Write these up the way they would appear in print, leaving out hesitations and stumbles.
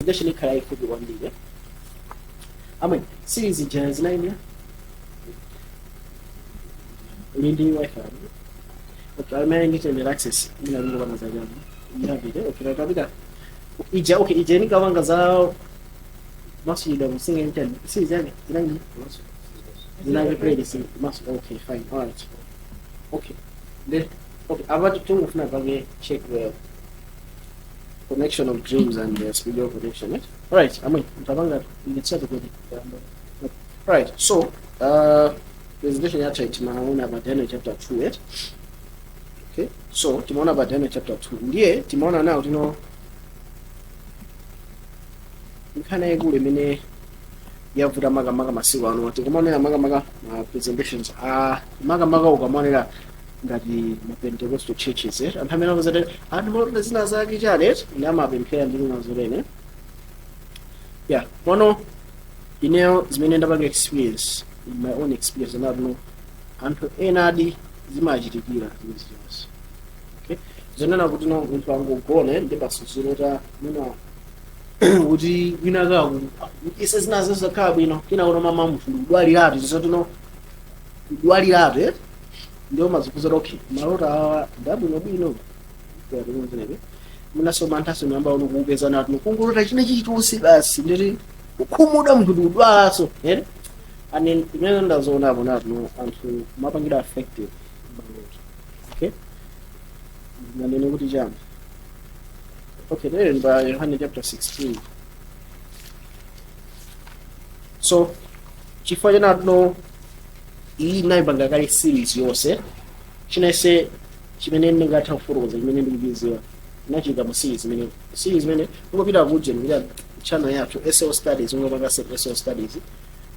Presentation ikhala yayifupi kwambiri. Amwe series ija zinaimira uli ndi WiFi? Okay, amene ndi internet access mina lingopanga za chani yavite. Okay, tapita ija. Okay, ija nikapanga za masujida musinga internet series yake zinaimira zinake playlist masu. Okay, fine, all right. Okay, then okay, apa tungofuna pake check the connection of dreams and the spiritual connection, right? All right, amwe mtapanga nditsatu kuti. Right, so presentation yathu timaona pa Daniel chapter 2, right? Okay, so timaona pa Daniel chapter 2, ndiye timaona nawo tino nkhani yayikulu imene yavuta makamaka masiku ano. Tikumaonera makamaka ma presentations a makamaka, ukamaonera ngati ma Pentecostal churches, eh? Anthu amene akuzati anthu malota zina zake chane, eh? Ndi amapemphera ndi zina zotene. Yeah, kono ineyo zimene ndapanga experience, in my own experience, anatuno anthu ena adi zimachitikira zimene zonse. Okay, zonena kuti no, munthu angogone ndi basi zilota mwina kuti wina kaku ise zinazo zakhala bwino, kina kuno mama munthu ndikudwaliratu, zisotino kudwaliratu, eh? Ndiyo mazikuza, okay, malota awa ndabwinobwino munasoma anthu asonyamba uno kuupeza natu kungolota china chilichonse basi nditi kukhumudwa, munthu ndikudwalanso, eh? And imene ndazionapo natu no, anthu mapangira affected maloto. Okay, nanene kuti chani? Okay, lero pa Yohane chapter 16. So chifukwa chanatuno iyi inayipanga kale series yonse, chinese chimene ndingatha kufotokoza chimene ndikuchidziwa nachika mu series imene ungopita kuje ndikuita channel yathu SL Studies, ungopanga set SL Studies,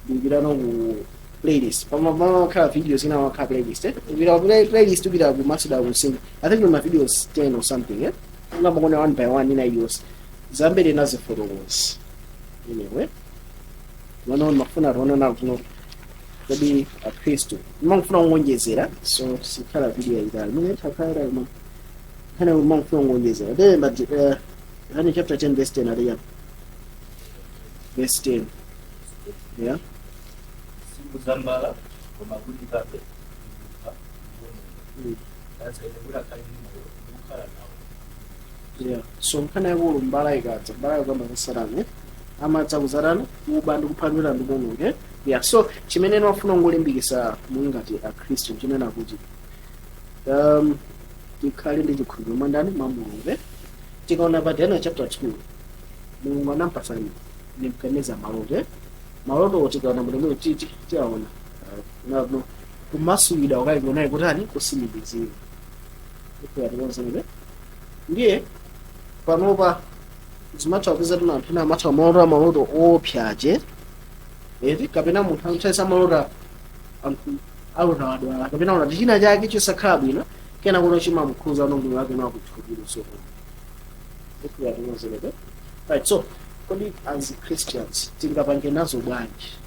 ndikupita no ku playlist, pamakhala videos ina makhala playlist, eh, upita ku playlist, upita ku Masuda kusinga, I think ma videos 10 or something, eh, ungamakona one by one ina iliyonse zambiri nazifotokoza. Anyway, mwana mafuna tiona na kuno kodi akhristu mangufuna kungonjezera, so sikhala video yayitali mune takhala ma kana mangufuna kungonjezera. Then but Yohane chapter 10 verse 10 aliya verse 10, yeah. Sikuzambala koma kuti kape kupha. Ndadza kuti akhale ndi moyo ndikukhala nawo. Yeah, so nkhani yakulu, mbala ikadza, mbala yakamba za Satana amadza kuzatana kuba ndi kuphandira ndi kuwononga. Yeah, so chimene ndimafuna kungolimbikisa muli ngati akhristu chinena kuti tikhale ndi chikhulupiriro mwa ndani? Mwa Mulungu, eh? Tikaona pa Daniel chapter 2, Mulungu anampasa Nebukadnezar maloto, eh? Maloto tikaona mulemwe titi tiaona no, kumasulidwa wakali kunayi kutani kusimikizira. Ndiye panopa zimatha kupeza tuna anthu ena amatha kumalota maloto opyaje eti, kapena munthu amuthaisa malota anthu alota wadwala kapena ulati china chake chisakhala bwino, kena kuno chimamukhuza no moyo wake nakuthukira. So right, so kodi as Christians tingapange nazo bwanji?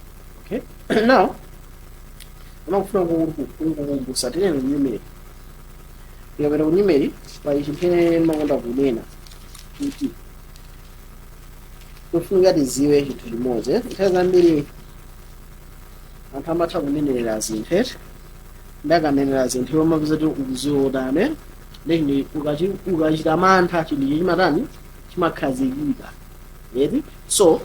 Okay, now amakufuna kungukumbusa tinene Numeri. Tikapita ku Numeri pali chimene makonda kunena kuti tofunika tiziwe chinthu chimodzi. Nthawi zambiri anthu amatha kunenerera zinthu, eti, ndakanenera zinthu iwo mapeza kuti ukuziotane ndechini ukachita mantha, chinthu chimatani? Chimakhazikika, eti. So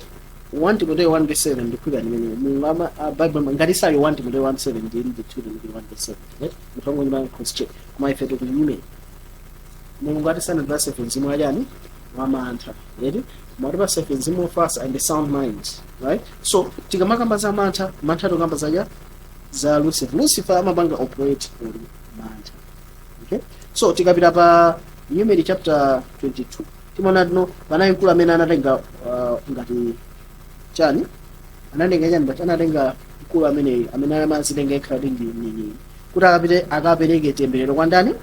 1 Timoteo 1 verse 7, ndikhulupirira ndimene Mulungu ama Bible ngati sali 1 Timoteo 1 7, ndi 2 Timoteo 1 verse 7, right? Mutongo nyuma cross check, koma ife tikunyume Mulungu ati sanatipatse ife mzimu wachani? Wamantha, eti, matipatsa ife mzimu ofatsa and a sound mind, right? So tikamakamba za mantha, mantha tikamba zaja za Lucifer. Lucifer amapanga operate on mantha. Okay, so tikapita pa Numeri chapter 22, timaona tino panali mkulu amene anatenga ngati chani, anatenga chani, but anatenga mkulu amene amazitenga yekha kuti ndi mneneri kuti akapite akapereke temberero kwa ndani?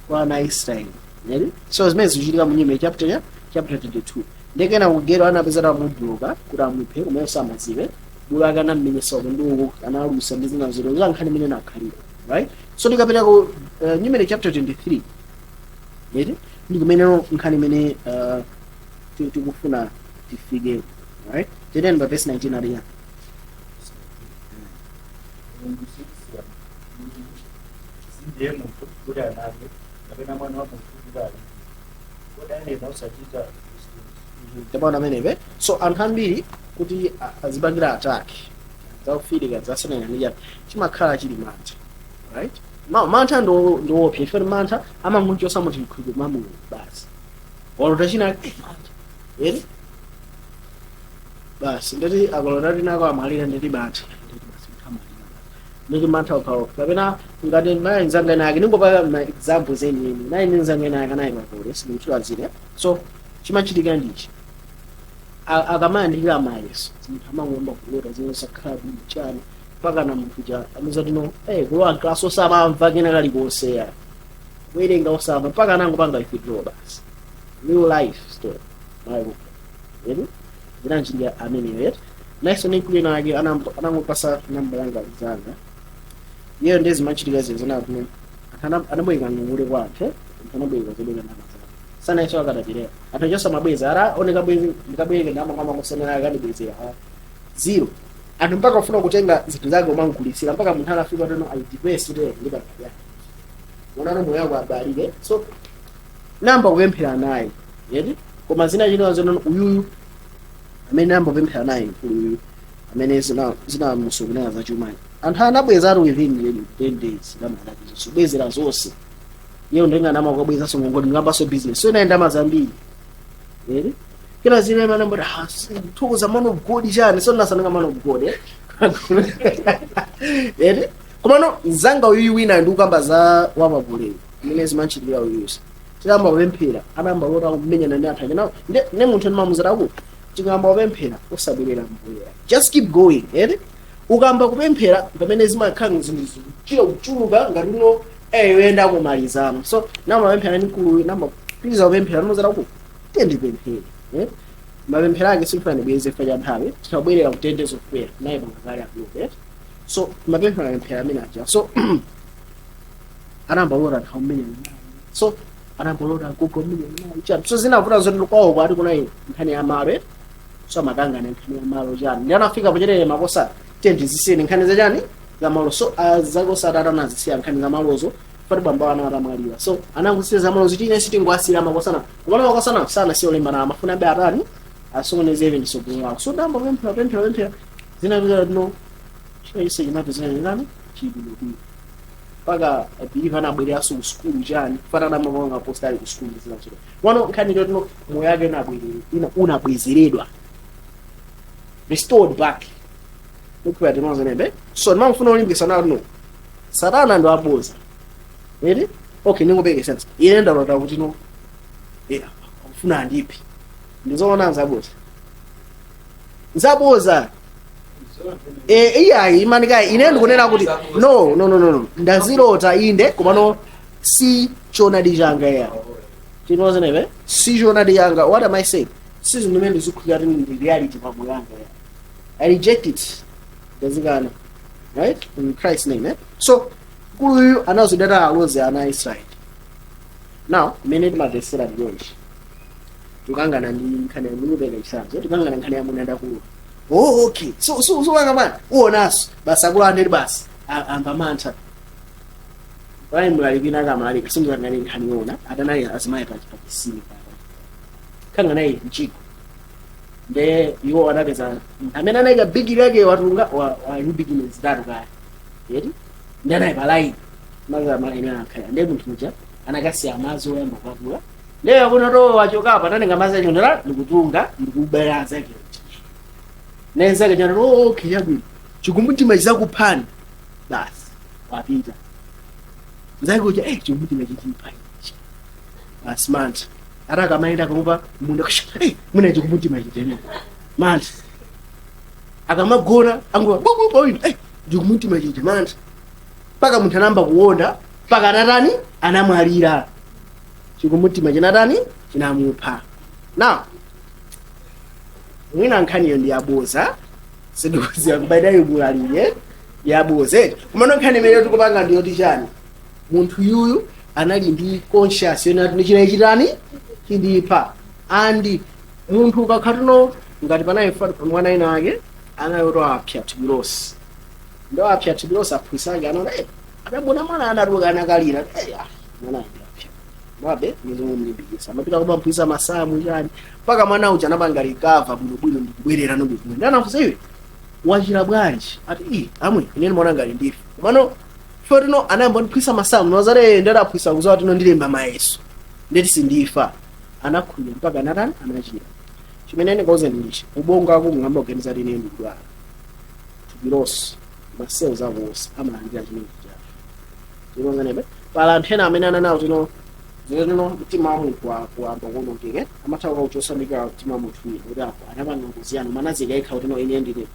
Kwa ana a Israeli, eti. So zimene zikuchitika mu Numeri chapter 22, ndekena kugero anapeza amubloka kuti amuphe, komwe samaziwe bulu ake anammenyesa uko ndi uko, analusa ndi zina zero za nkhani imene nakhalira, right? So tikapita ku Numeri chapter 23, eti, ndi kumene nkhani imene Tikufuna tifike, right? Tiyeni pa verse 19 aliya. Mulungu sindiye munthu kuti aname, kapena mwana wa munthu kuti alipire. Kodi anena usachita Kristu? Tapaona amenepe. So anthu ambiri kuti azipangira attack zakufirika zasanena ndi chani, chimakhala chili mantha, right? Mantha ndiwopsa, chifukwa mantha amangochosa munthu chikhulupiriro mwa Mulungu. Basi, walota china, mantha eri basi, ndati akalota tinako amwalira, ndati mantha, ndati basi munthu amwalira, ndati mantha okhaokha. Kapena ngati nayi nzanga ake, ningopaka ma examples enieni, nayi ndi nzanga ena ake anayi pakule, sindimtchula zine. So chimachitika ndichi: akamayandikira mayeso, munthu amangomba kulota zimene zakhala bwino chani, mpaka na munthu ja amuzati no, kulowa mklasi osamamva kena kalikonse, ya kuwerenga osamva, mpaka anangopanga withdraw basi. Real life story mayo eri zinanchitika ameneyo yetu. Naiso ni ake anangopasa namba yanga zanga iyeyo, ndi zimachitika zinthu zinakuno anabweka ngongole kwa anthu, anthu anabweka zobweka ndalama zake, sanaiso akadapirera anthu achosa mabweza ara oneka bwezi ndikabweke ndalama kwama kusenera akandibwezera zero. Anthu mpaka kufuna kutenga zinthu zake umangugulitsira, mpaka munthu anafika tono ali depressed kuti ndi panga yake unano moyo wako abalike. So namba kupemphera naye yeti, koma zina chino zono uyuyu amene namba kupemphera naye mkulu uyuyu amene zinamusokonera za chumani, anthu anabwezatu within 10 days ndalama zake zonse, kubwezera zonse. Iye ndenga nama ukabwezaso ngongole, ndingambaso business, so inaenda mazambiri eri kila zile mana mbona thokoza man of God chani. So nasananga man of God, eri komano mzanga uyuyu wina ndi ukamba za wapapulero imene zimanchitikira uyuyusa. Tikamba kupemphera, anamba lota kumenyana ndi anthu ake ne munthu ndimamuziraku. Tikamba kupemphera, usabwerera mbuya, just keep going eri. Ukamba kupemphera pamene zimakhala zinthu zikuchita kuchuluka ngati uno yoyenda kumalizano. So namapemphera ndi mkulu, namapitiriza kupemphera, ndimuzira ku tendipemphere, eh? Mapemphero ake simfuna ndibweze fa cha nthawi, tinabwerera ku 10 days of prayer naye pangakale akulope, eh? So mapemphero amemphera amene aja, so anamba lota anthu amene naye, so anamba lota agogo amene naye chani. So zinavuta zoti kwawo kwati kunayi nkhani ya malo, eh? So amakangana nkhani ya malo chani, ndi anafika pocherere makosa tendizisiyeni nkhani za chani, za malo. So zakosata atanazisiya nkhani za malozo pati bamba ana atamwalira, so anangusiya za malozo chine sitingwasira makosana kumana makosana sana siyo lembana amafuna abe atani asokoneze even sogolo lawo. So ndamba pemphera pemphera pemphera, zinapita no china chinapo zinanengana chibwinobwino mpaka believe anabwereranso ku sukulu chani, fana namapanga post ali ku sukulu zinachita wano nkhani lotino moyo wake unabwezeredwa, restored back ukuya tinozenembe. So ndimamufuna ulimbikisa nawo no Satana ndo aboza eri. Okay, ningopeke sense ine ndalota kuti no, akufuna andiphe, ndizoona nzaboza nzaboza. Iyayi imanika ine ndikunena kuti no, no, no, no, no, ndazilota inde, komano si choonadi changa ya tinozenebe, si choonadi changa. What am I saying? Si zinthu zimene ndikukhulupirira kuti ndi reality pamoyo wanga ya. I reject it, ndazikana, right, in Christ's name, eh? So mkuluyu anazidata aloze ana a Israeli. Now imene timamvesera ndiyonji tukangana ndi nkhani ya mulupeka chisanzo, tikangana nkhani ya muna ndakulu. Oh, okay, so wanga man uonaso basi akulu andeti basi amba mantha pali mlalikina akamalika sindikangane nkhani yona atanali azimayi pachisimi papa khanga naye mchiko nde iwo anapeza amene anayika bigi lake watunga wa bigi zitatu kaya yeti ndi anayi palaini maza malaini anakhala nde munthu uja anakasiya madzi oyamba kwakula ndeyo kuno to wachokapo anatenga madzi achondera ndikutunga ndikubera zake nenzake chana. Oh, okay, yabwino, chikumbumtima chizakuphani basi wapita nzake uja, chikumbumtima chichipha ichi basi mantha ata akamaenda kamupa munda mwina chikumbumtima chitene mantha akamagona anguva bubu chikumbumtima chichi mantha mpaka munthu anamba kuona mpaka anatani anamwalira chikumbumtima chinatani chinamupha. Now mwina nkhaniyo ndi yaboza, sindikuziwa kubaida imulalire yaboza eti, komano nkhani imene tikupanga ndiyoti chani, munthu yuyu anali ndi conscious yonati ndichina chitani chindipha and Munthu ukakhatino ngati panayi mwana ina ake anayoto apya thupi lonse, ndo apya thupi lonse, aphunzitsi ake anaona, adabona mwana anatuluka anakalira, ah, mwana anje apya mwabe nizomumlimbikisa, amapita kumaphunzitsa masamu chani mpaka mwana uja anapanga recover bwinobwino ndikubwerera nobwinobwino. Ndanafunsa, "Iwe wachira bwanji?" Ati, "I amwe inene mwana ngati ndife komano fotino anayamba ndiphunzitsa masamu nozati ndadaphunzitsa kuzawa tino ndilemba mayeso ndeti sindifa." Anakhulupirira mpaka anatani? Anachira. Chimene ndikauze ndichi: ubongo ako mungamba kuganiza ine ndikudwala, thupi lonse, ma cells ako onse amalandira chimene chichacho. Tikonzanebe pala anthu ena amene ananawo tino zino mtima wa munthu wayamba kuwonongeka, amatha kukauchosa mtima wa munthu wina kuti apo anapanga ngozi yanu manazika yekha kuti no ine ndine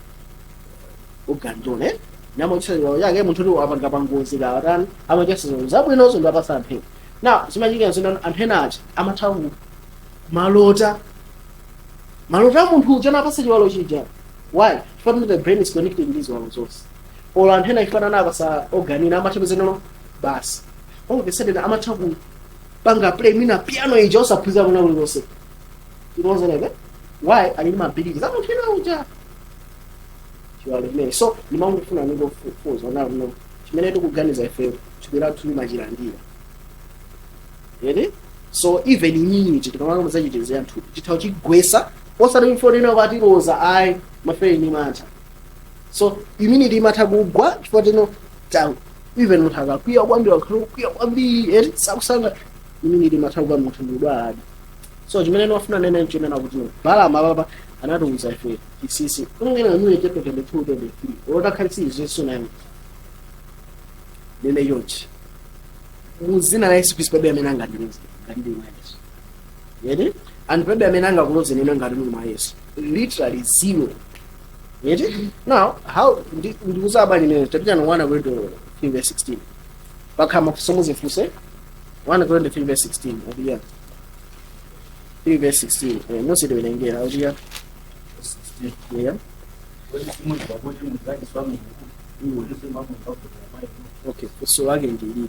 uganjone namochisa chiwawo chake. Munthu kuti wapanga pangozi kawatani, amachisa zinthu zabwinozo ndi apasa anthu ena. Now zimachitika zino, anthu ena aja amatha malota malota a munthu uja napasa chiwalo chija. Why? Chifukwa the brain is connected ndi ziwalo zonse. Olo anthu ena chifana napasa organ ina, amatha pezenono basi all of a sudden amatha kupanga play mina piano ija osaphunzira kuna kulikonse. Tikonzenebe why? Ali ndi ma abilities a munthu ena uja, chiwalo chimene. So ndimangofuna ningofuza ona kuno chimene tikuganiza ifeyo thupi lathu limachilandira ere. So even immunity, tikamanga zachitezera thupi chithawo chigwesa osati mfo kwatiloza ayi, mafere ni mantha. So immunity imatha kugwa chifukwa tino ta even munthu akakwiya kwambiri, akhala kukwiya kwambiri eri sakusanga, immunity imatha kugwa, munthu ndikudwaladi. So chimene ndimafuna nene chinena kuti Balama apapa anatiuza ife chinsinsi unongena Numeri chapter 22 23 olotakhalisi izinso nayo nene chonchi: muzina la Yesu Khristu palibe amene angandiloze ngati ndili mwa Yesu yeti, and palibe amene angakuloze nene ngati muli mwa Yesu, literally zero yeti. Now how ndikuza abali nene tapita 1 Korinto 3 verse 16 pakhala mafunso muzifunse. 1 Korinto 3 verse 16 akuya 3 verse 16, musitiwerengera akuya yeah. Kodi simudziwa kuti muli kachisi wa Mulungu, kuti Mzimu wa Mulungu akhoza mwa inu? Okay, funso lake ndili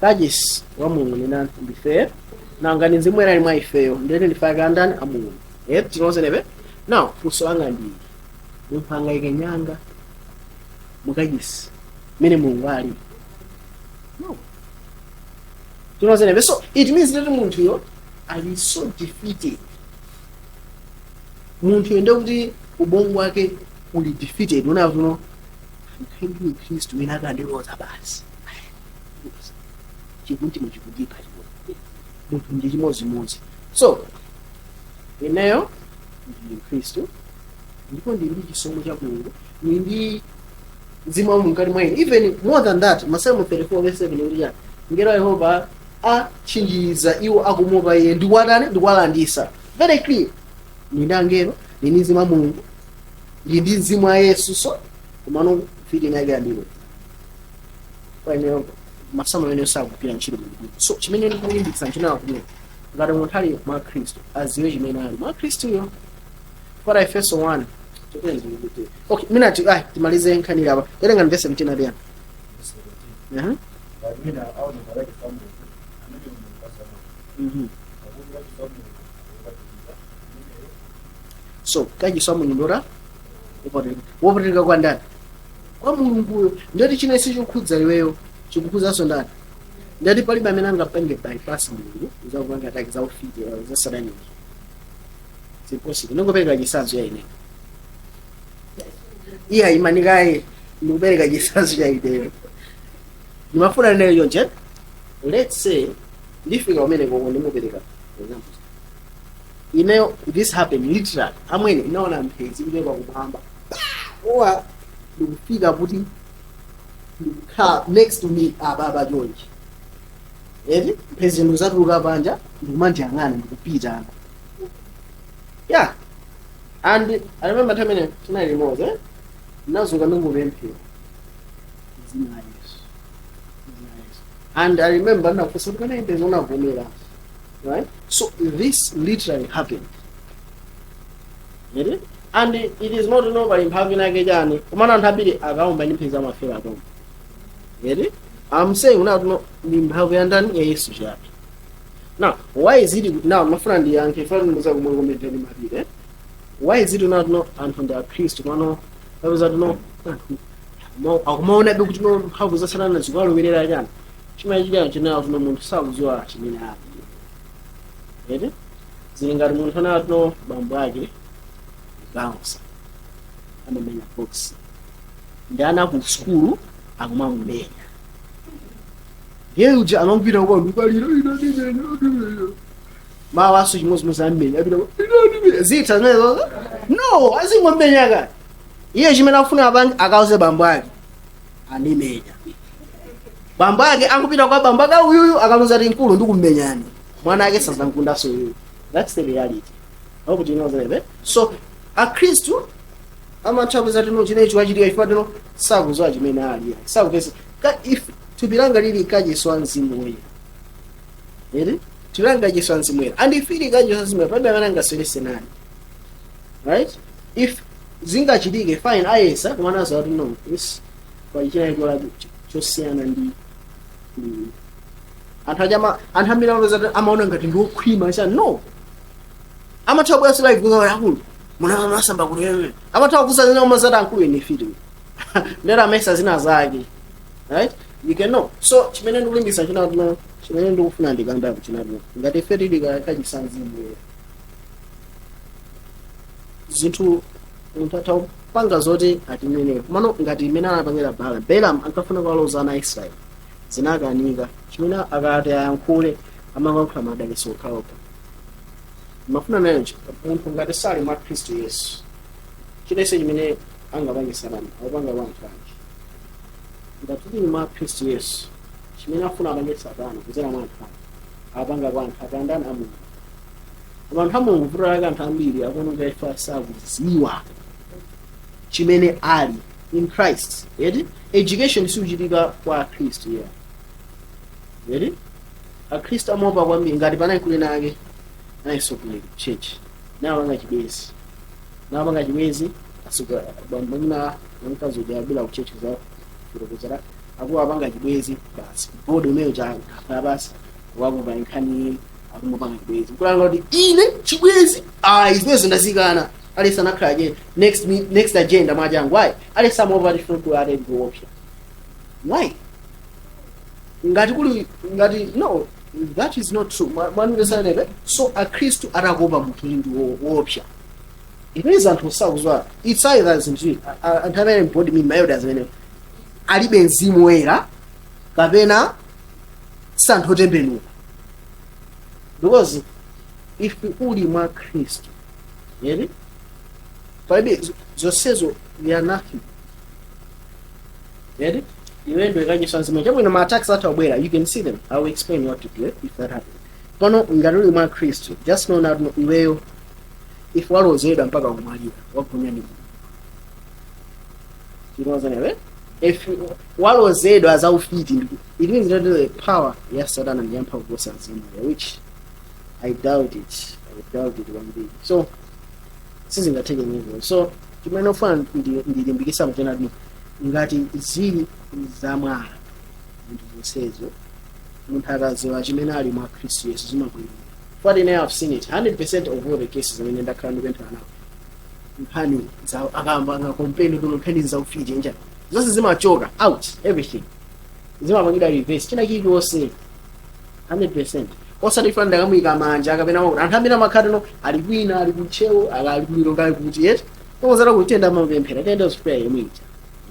kachisi wa Mulungu ni nani? Ndife nanga ni mzimu ali mwa ifeyo, ndete ndife akandani a Mulungu tinonsenepe. Now funso langa ndili: munthu angayike nyanga mukachisi mene Mulungu ali? No. Tinonsenepe. So it means that munthuyo ali so defeated. Munthuyo ndekuti ubongo wake uli defeated, unavuno ndi Khristu wina akandiloza basi, chikuntima chikudipha chimodzi, munthu ndi chimodzimodzi. So ineyo ndi Mkhristu ndipo ndili ndi chisomo cha Mulungu, ndili ndi mzimu wa Mulungu mkati mwa ine. Even more than that, Masalmo 34 verse 7 kuti chani? Ngelo wa Yehova atchinjiriza iwo akumuopa iye ndikuwatani? Ndikuwalandisa. Very clear, ndili ndi angelo, ndili ndi mzimu wa Mulungu, ndili ndi mzimu wa Yesu. So komano fiti yake andilo kwa ineyo masamu amene sakugwira ntchito bwinobwino. So chimene ndikulimbikitsa ntchito yakuno, ngati munthu ali mwa Khristu, aziwe chimene ali mwa Khristuyo. Para Efeso 1 kuti okay, minati ai timalize nkhani apa. Terenga verse 17 adiyana. Ngati wina aoneka kachisi wa Mulungu, amene Mulungu azamona. Pakuti kachisi wa Mulungu wopatulika, ameneyo. So kachisi wa Mulungu ndora wopatulika. Wopatulika kwa ndani? Kwa Mulunguyo. Ndati china sichikukhudza iweyo, chikukhudzaso ndani? Ndati palibe amene angapange bypass Mulungu zakupanga attack za ufiti za satanic. It's impossible. Ndingopereka chitsanzo ya ine, iye ayimanikaye, ndikupereka chitsanzo cha ineyo, ndimafuna ineyo chonche. Let's say ndifika kumene koko, ndimupereka example ineyo. This happened literally, amwene. Inaona mphezi kuchoka kumwamba owa ndikufika kuti ndikukhala next to me apa apa chonchi eti, mphezi ndikuzatuluka panja ndikumandiyang'ana ndikupita. Yeah, and I remember nthawi imene tinali limodzi, eh? Ndinazuka ndingupemphera, "Dzina la Yesu, dzina la Yesu." And I remember ndinafunsa kuti kana mphezi unavomera, right? So this literally happened. Eti? And it is not no pali mphamvu inake chani, komana anthu ambiri akaomba ndi mphezi amafera atomba eti. I'm saying unati no ndi mphamvu ya ndani? Ya Yesu chabe. Now why is it now mafuna ndiyankhe fana ndimuza kumwe komendeni mapire. Why is it not no anthu ndi akhristu pano apeza tino anthu akumaonabe kuti no mphamvu za satana zikuwalowerera chani? Chimachitika chinawo tino munthu sakudziwa chimene ali, ete? Zili ngati munthu anawo tino bambo ake bouncer, amamenya box, ndi ana ku sukulu akumamumenya iye uja, amamupita kwa ndikalira mawaso chimodzimodzi, amenya, apita zitha zimenezo? No, azingomenya kani. Iye chimene akufuna apange, akauze bambo ake andimenya. Bambo ake angupita kwa bambo ake uyuyu, akaluza ti mkulu ndikummenyani, mwana ake sazamkundaso uyuyu. That's the reality. I hope you know that, eh? So akhristu amathawiza tino chimene chiwachitika chifukwa tino sakudziwa chimene ali, sakupesa ka if thupi langa lili kachisi wa mzimu woyera, ere? Thupi langa kachisi wa mzimu woyera, and if ili kachisi wa mzimu woyera, palibe amene angaswerese nani, right? If zingachitike, fine, ayesa kumanazo kuti no, this pali china chola chosiyana ndi anthu achama. Anthu ambiri amapeza amaona ngati ndi okhwima chani. No, amatha kubwera live kuza akulu muna masamba kuti wewe amatha kukuza zina umazati ankulu ine fiti ndera amesa zina zake, right? You can know. So chimene ndikulimbisa chinatuno, chimene ndikufuna ndikambapo chinatuno, ngati ife tili kachisi wa mzimu, zinthu munthu atha kupanga zoti atinenere komano ngati imene anapangira Balaam. Balaam ankafuna kuwaloza ana a Israeli, zinakanika. Chimene akati ayankhule, amangoyankhula madalitso okhaokha. Mafuna nayo munthu ngati sali mwa Khristu Yesu, chilichonse chimene angapange satana akupanga kwa anthu ake. Ngati tili mwa Khristu Yesu, chimene afuna apange satana kudzera mwa anthu ake, akapanga kwa anthu akandani a Mulungu. Koma anthu a Mulungu, vuto lake anthu ambiri akuoneka ife sakudziwa chimene ali in Christ, yeti? Education sikuchitika kwa akhristu, yeah, yeti? Akhristu amaopa kwambiri. Ngati panali kulena ake anayisogolera church, nawapanga chibwezi, nawapanga chibwezi, asuka bamuna mkazi uja abwera ku church za kulokozera akuwa apanga chibwezi basi, board umene cha akhala basi wakumva nkhani, akumapanga chibwezi, kulanga kuti ine chibwezi ayi, zimenezo ndazikana. Alisa nakhala je next agenda mwachangu. Why? Alisa amaopa tifuna ku ate kuopsa. Why? Ngati kuli ngati no, that is not true. Mwanimvesanebe? So akhristu atakuopa munthu kuti ndi woopsa, it means anthu sakudziwa. It's either zinthu ziwiri. Anthu amene board mi ma elders amene alibe mzimu woyera kapena si anthu otembenuka, because if uli mwa Khristu, yeri palibe zonsezo, they are nothing, yeri iwe ndo ikachisa mzimu chabwino. Ma attacks atha kubwera, you can see them. I will explain what to do if that happens. Pano ngati uli mwa Khristu, just know that iweyo if walozedwa mpaka kumwalira, wagonya ndi chinozanewe. If walozedwa za ufiti, it means that the power ya satana ndi yamphamvu kuposa mzimu, which I doubt it. I doubt it kwambiri. So sizingatheke nyimbo. So chimene ofuna ndilimbikisa mchenati, ngati zili zamwala zinthu zonsezo, munthu akadziwa chimene ali mwa Khristu Yesu, zimabwirira. What I have seen it 100% of all the cases amene ndakhala ndikupemphera nawo, nkhani za akamba anga complain kuti nkhani za ufiti nja zonse zimachoka out, everything zimapangidwa reverse, china chilichonse 100%. Osati fana ndakamuyika manja kapena wakuti anthu ambiri amakhala no ali kwina, ali kuntchewo, ali kulilonga, ali kuti yet ozata kutenda amapemphera tenders prayer yomwe ija,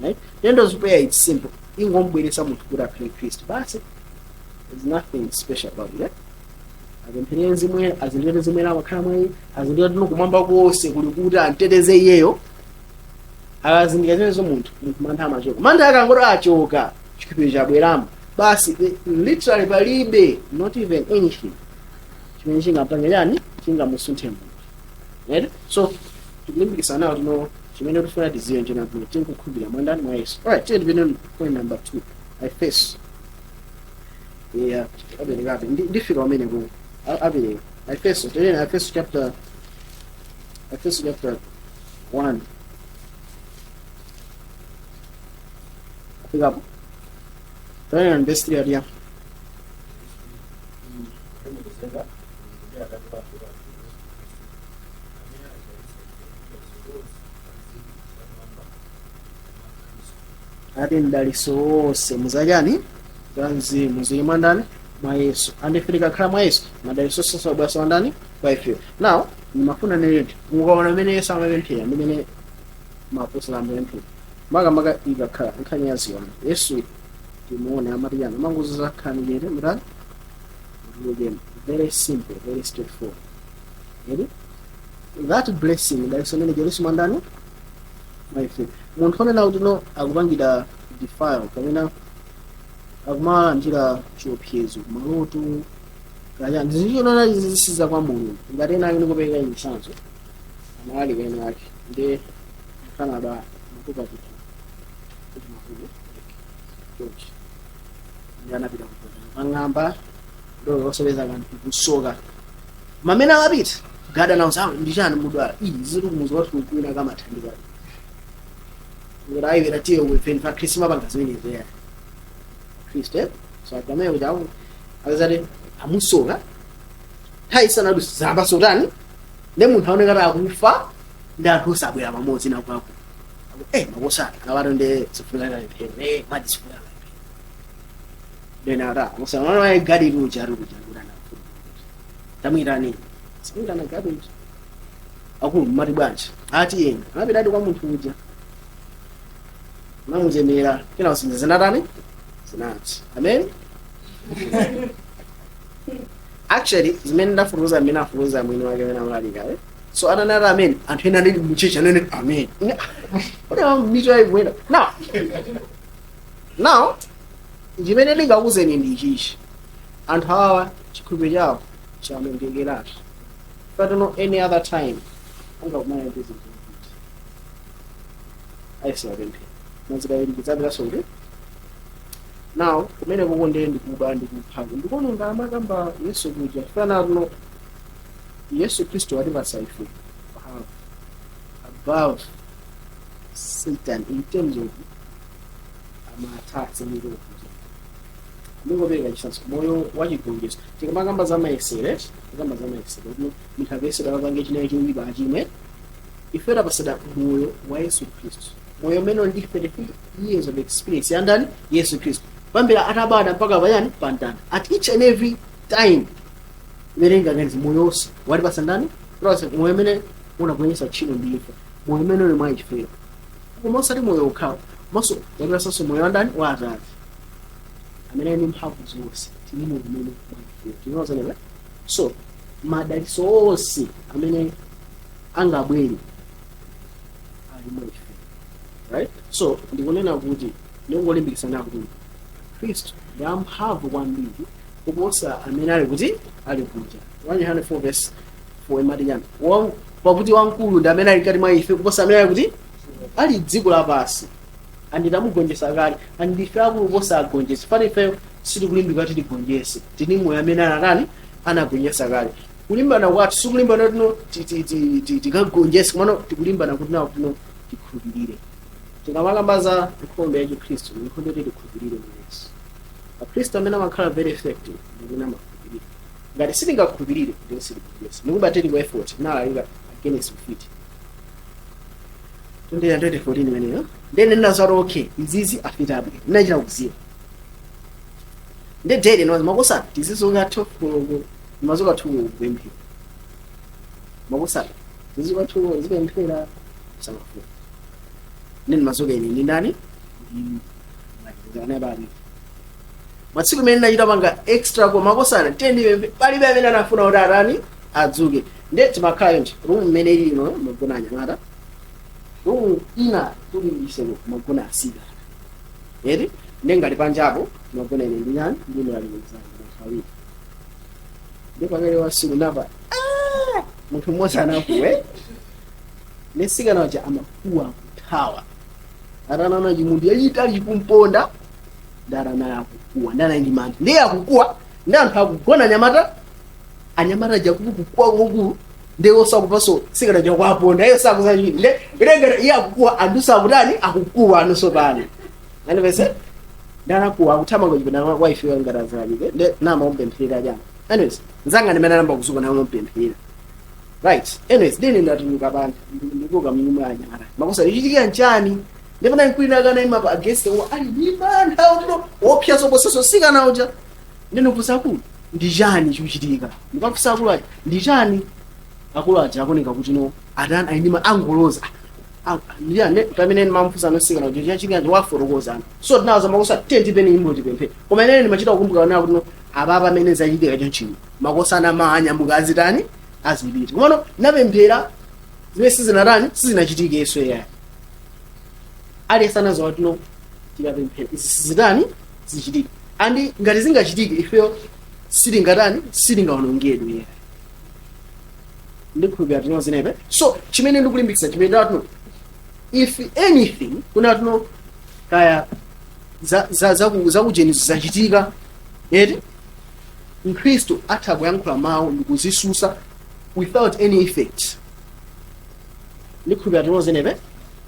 right? Tenders prayer, it's simple, ingombweresa munthu kuti akhale Khristu basi. There's nothing special about it, eh? Apempherere mzimu, azindikire mzimu amakhala mwa iye, azindikire tino kumwamba konse kuli kuti amteteze iyeyo. Akazindikira zimenezo munthu mantha amachoka. Mantha akangoti achoka, chikhulupiriro chabweramo basi. Literally palibe not even anything chimene chingapange chani, chingamusunthe munthu, right? So tikulimbikisa nawo tino chimene tifuna tiziwe njena kuti tinkukhulupirira mwandani? Mwa Yesu. Alright, tiye tipite point number 2, Aefeso. Yeah, aperekabe. Ndifika pamene ku apereka Aefeso, tiyeni Aefeso chapter 1. Afikapo, tiyeni verse 3 adiya. Olemekezeka Mulungu ndi Atate wa Ambuye wathu Yesu Khristu, amene anatidalitsa ife ndi mdalitso wonse wa mzimu zamwamba mwa Khristu. Ati mdalitso wonse muzachani? Za mzimu zili mwa ndani? Mwa Yesu. Andife tikakhala mwa Yesu, madalitso onse abwera ndani? Kwa ifeyo. Now ndimafuna nileti mukaona mmene Yesu amapemphera ndi mmene maapostolo amapemphera, makamaka ikakhala nkhani ya ziwanda, Yesu timuone amati chani? Amangoza khalani chete, mutani? Mutulukemo. Very simple, very straightforward. Ready? That blessing, mdalitso umene jerusalem mwa ndani? Mwa ife. Munthu onena kuti no akupangidwa defile kapena akumalandira chiopsezo maloto kaya ndizichonona zisiza kwa Mulungu, ngati ena ake, ndikupereka chitsanzo, anali ena ake ndi kanada makupa kuti makupa chonchi, ndi anapita kupota pang'amba ndolo osopeza kanthu kusoka mamene amapita gada nawo zawo ndi chani mudwala iyi ziri kumuzi wathu kwina kamathandiza kuti ayivera tiye wefeni pa Khristu mapanga zimenezo ya Khristu, eh? So agamene kuti aku akazati amusoka nthawi isanadu zamba sotani ndi munthu aoneka kuti akufa ndi anthu osabwera pamodzi nakwako. Eh, makosana apato ndi zifunika pemphero, eh, mati zifunika pemphero then ata musana wana gadi kuja ari kuja kuti anafuna tamwitani samwitana gadi uja akulu mmati bwanji ati yena anapita ati kwa munthu uja namuchemera kena usinza zinatani zinati amen. Actually zimene ndafuruza amene afuruza mwini wake amene amalalika, eh? So atanati amen, anthu ena anali muchechi anene amen kuti mitu yayikuenda. Now chimene ndingakuuzeni ndi ichichi: anthu awa chikhulupiriro chawo chaonongekeratu. If I don't know, any other time angakumana ndi zinthu zokuti ayisewapemphera mazidawirikidzapitaso kuti now kumene koko ndiye ndikuba ndikupha ndikuononga amakamba Yesu kuja fana no Yesu Khristu watipatsa ife power above Satan in terms of ama-attacks amikukuza. Ndingopereka chitsanzo, moyo wachigonjetso. Tikamakamba za mayesere, tikamba za mayesere kuti munthu akayesera apange chinayi choyipa achimwe, ife tapasada moyo wa Yesu Khristu, moyo umene uli ndi 33 years of experience yandani? Yesu Khristu, kuyambira atabadwa mpaka payani? Pamtanda. At each and every time imene ingaganize moyo wonse watipasa ndani? Watipasa moyo umene unagonjetsa tchimo ndi imfa, moyo umene uli mwa ifeyo. Koma osati moyo okhawo, komanso watipasanso moyo wa ndani? Wa Atate amene ali ndi mphamvu zonse. Tili moyo umene mwa ifeyo tinozenera. So madalitso onse amene angabwere ali mwa ife, right? So ndikunena kuti ndingolimbikitsana kuti Khristu ndi amphamvu kwambiri kuposa amene ali kuti ali kunja. 1 Yohane 4 verse 4 imati chani? Pakuti wamkulu ndi amene ali mkati mwa ife kuposa amene ali kuti ali dziko lapansi. Anditamugonjetsa kale, andife akulu kuposa agonjetsa fana. Ifeyo sitikulimbika kuti tigonjetse, tini moyo amene anatani? Anagonjetsa kale. Kulimbana kwathu sikulimbana tino tikagonjetse, komano tikulimbana kuti nawo tino tikhulupirire. Tikamakamba za nkhondo ya Chikhristu, nkhondo yoti tikhulupirire mwa Yesu. Akhristu amene amakhala very effective ndimene amakhulupirira. Ngati sitingakhulupirire, ndiye sitigonjetsa. Ndikuba tili ku effort nalalika against ufiti 2014 imeneyo, ndene ndinazati okay, izizi afiti abwino ndinachita kuziwa nde dede nozi makosana tizizuka 12 koloko, mazuka 2 kupemphera, makosana tizizuka 2 zipemphera samafuna ndeni mazuka ine ndi ndani ndi matsiku imene ndachita panga extra ko makosana tendi palibe amene anafuna kuti atani adzuke. Nde timakhala yonje room imene ili ino magona anyamata, room ina tuli iseko magona asikana eti. Nde ngati panjapo magona ine ndi nyani ndi mlaliki munthu awiri. Ndi pakale wasiku ndapa munthu mmodzi anakuwe nesikana waja amakuwa kuthawa atanaona chimunthu yachitali chikumponda ndarana akukuwa ndana ndi mantha ndiye akukuwa ndi anthu akugona anyamata anyamata jakukukuwa kukulu ndiye osakupaso sikana jakwaponda iye sakuzachiti nde ilengera iye akukuwa anthu sakutani akukuwa anunso pano anipese ndanakuwa akuthamanga chipinda kwa ife ngati azalike nde namaompempherera chana. Anyways, nzanga ndimene anayamba kuzuka nawo mpemphera, right? Anyways, dene ndatuluka pano, ndikuka mnyumba ya anyamata, makosa ichitika nchani? Ndipana nkwina kana ima pa against the wall, ali ndi mantha utino wopya soposeso sikana uja. Ndinofunsa akulu, ndi chani chikuchitika? Ndikafunsa akulu aja, ndi chani? Akulu aja akuoneka kuti no, atani, ayindima angoloza ndiyane. Pamene ndimamfunsa nosikana uja chachitika ndi wafotokozana, so tinawaza makosa tiye tipeni imbo tipemphe. Koma inene ndimachita kukumbuka nawo kuti no, apapa amene zachitika chonchino, makosana maanyamuka azitani, azipita. Komano napemphera zimene sizinatani, sizinachitikeso yayi. Aliyense anazowa kuti no, tikapemphera izi sizitani, zichitika, and ngati zingachitike ifeyo sitingatani, sitingaonongedwe yayi. Ndikhulupirira tino zinepe. So chimene ndikulimbikitsa, chimene ndatuno, if anything kuna tuno kaya zakuchenizo zachitika eti, Mkhristu atha kuyankhula mawu ndikuzisusa without any effect. Ndikhulupirira tino zinepe.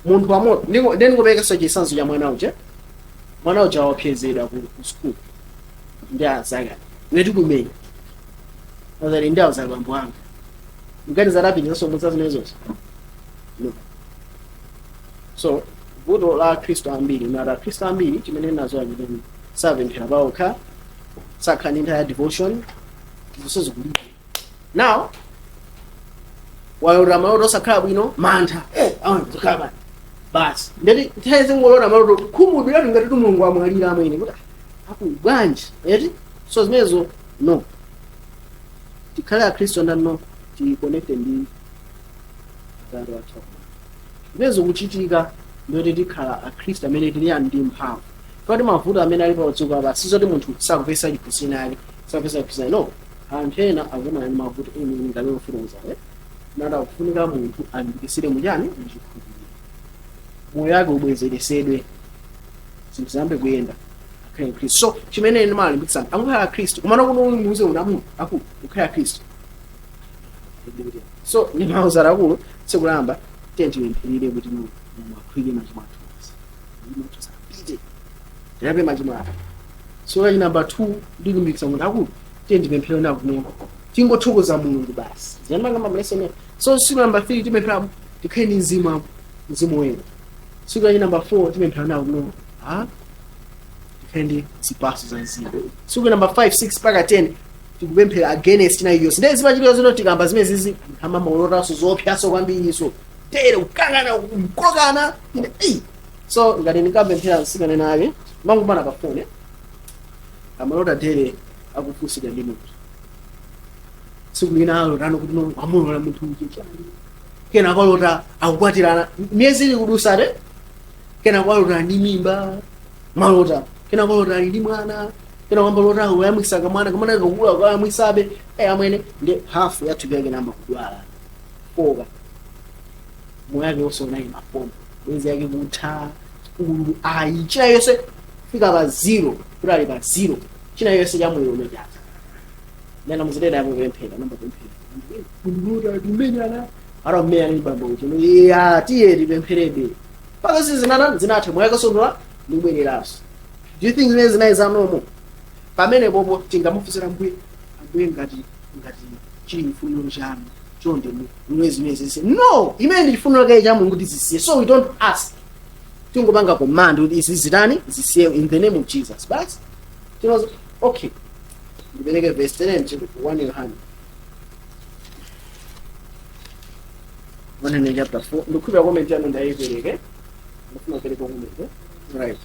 Munthu wamoto, ndingoperekanso chitsanzo cha mwana uja. Mwana uja wapyezedwa ku school ndi azaka ngati kumenya azali ndi azali bambo anga ngati zadapitizanso mudza zimenezozo, no. So vuto la Akhristu ambiri, nati Akhristu ambiri chimene nazo achiteni, sapemphera paokha, sakhala ndi nthawi ya devotion, zonse zikulibe. Now walota maloto osakhala bwino, mantha, zikhala bani basi. Ndeti nthawi zingolota maloto khumudwiratu ngati tu Mulungu amwalira amwene kuti aku bwanji eti. So zimenezo no, tikhale Akhristu andano ticonnecte ndi Atate wathu akumwamba. Zimenezo kuchitika, ndiyoti tikhala Akhristu amene tili ndi mphamvu. Pati mavuto amene ali pa dziko apa, sizoti munthu sakupeza chiphunzitso ake, sakupeza chiphunzitso, no. Anthu ena akumana ndi mavuto eni ngati ofuruza, eh nati akufunika munthu alimbikitsire muchani, muchikhulupiriro, moyo wake ubwezeresedwe, zinthu ziyambe kuyenda, akhale Mkhristu. So chimene ndimalimbikitsana, angukhala Akhristu, kumana kuno muze unamu aku ukhale Akhristu. So ndimauza akulu tsiku layamba, tiye tipempherere kuti mwakhwike machimo athu onse, machimo athu sapite, tilape machimo athu. So lachi namba 2, ndikulimbikitsa munthu, akulu tiye ndipemphere na kuno tingothokoza Mulungu basi, ziyambanga mablessing. So tsiku namba 3 tipemphera tikhale ndi mzimu, mzimu woyera. Tsiku lachi namba 4 tipemphera nawo kuno ha tikhale ndi zipatso za mzimu. Tsiku namba 5, 6 mpaka 10 tikupemphera against china iliyonse. Ndiye zimachitika zino, tikamba zimene zizi hama maulotaso zopyaso kwambiriso tere kukangana, kukokana ine ei. So ngati ndikapemphera msikana nake mangumana pa phone, amalota tere akufunsira ndi munthu. Tsiku lina alotano kuti no, amulola munthu uja chani, kena akalota akukwatirana, miyezi ili kudusate, kena akalota ndi mimba, malota kena akalota ali ndi mwana, kena kwambalota akuyamwisa kamwana, kamwana kakula akuyamwisabe. Amwene, ndi hafu ya thupi yake namba kudwala foka, moyo yake wonse unayi mapombo, bwenzi yake kutha ulu ayi, china yonse fika pa zero, kuti ali pa zero, china yonse cha moyo umechatha. Nena muzitenda yakupemphera, namba pemphera kunduluta timenyana, ara mmenya ni bambo ucho ya, tiye tipempherebe paka sizinana zinatha, moyo akasondola ndikubwereranso. Do you think zimene zinayi zanomo pamene popo tingamufunsira Mbuye, Ambuye, ngati chili chifuniro chanu, chonde mwe zimene zisiye? No, imene ndi chifuniro kake cha Mulungu kuti zisiye. So we don't ask, tingopanga command kuti izi zitani, zisiye in the name of Jesus basi. Tinozo okay, ndipereke verse 10, 1 Yohane, 1 chapter 4. Ndikukhulupirira comment yanu ndayipereke, ndifuna kupereka comment, right?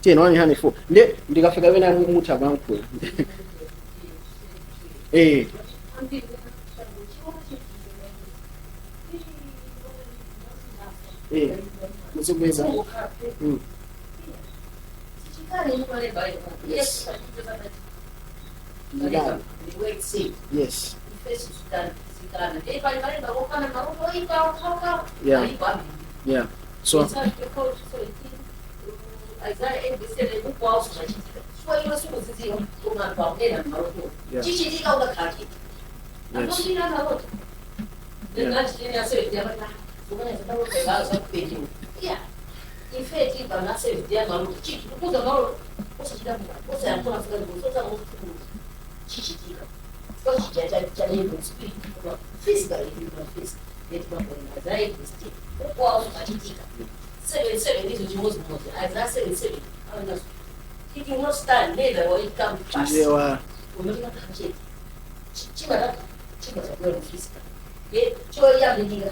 10, 1 Yohane 4. Nde ndikafika pena mutha kuyankhula. Muzikweza. Yes. Yes. Yeah, so yeah. Yes. Chija spirit, physically human face machitika 7 7 ndizo chimozimozi. Isaiah 7:7, it will not stand, neither will it come to pass. Chichewa. Unotinakachete chimata chimazabwera physical ye choyambirira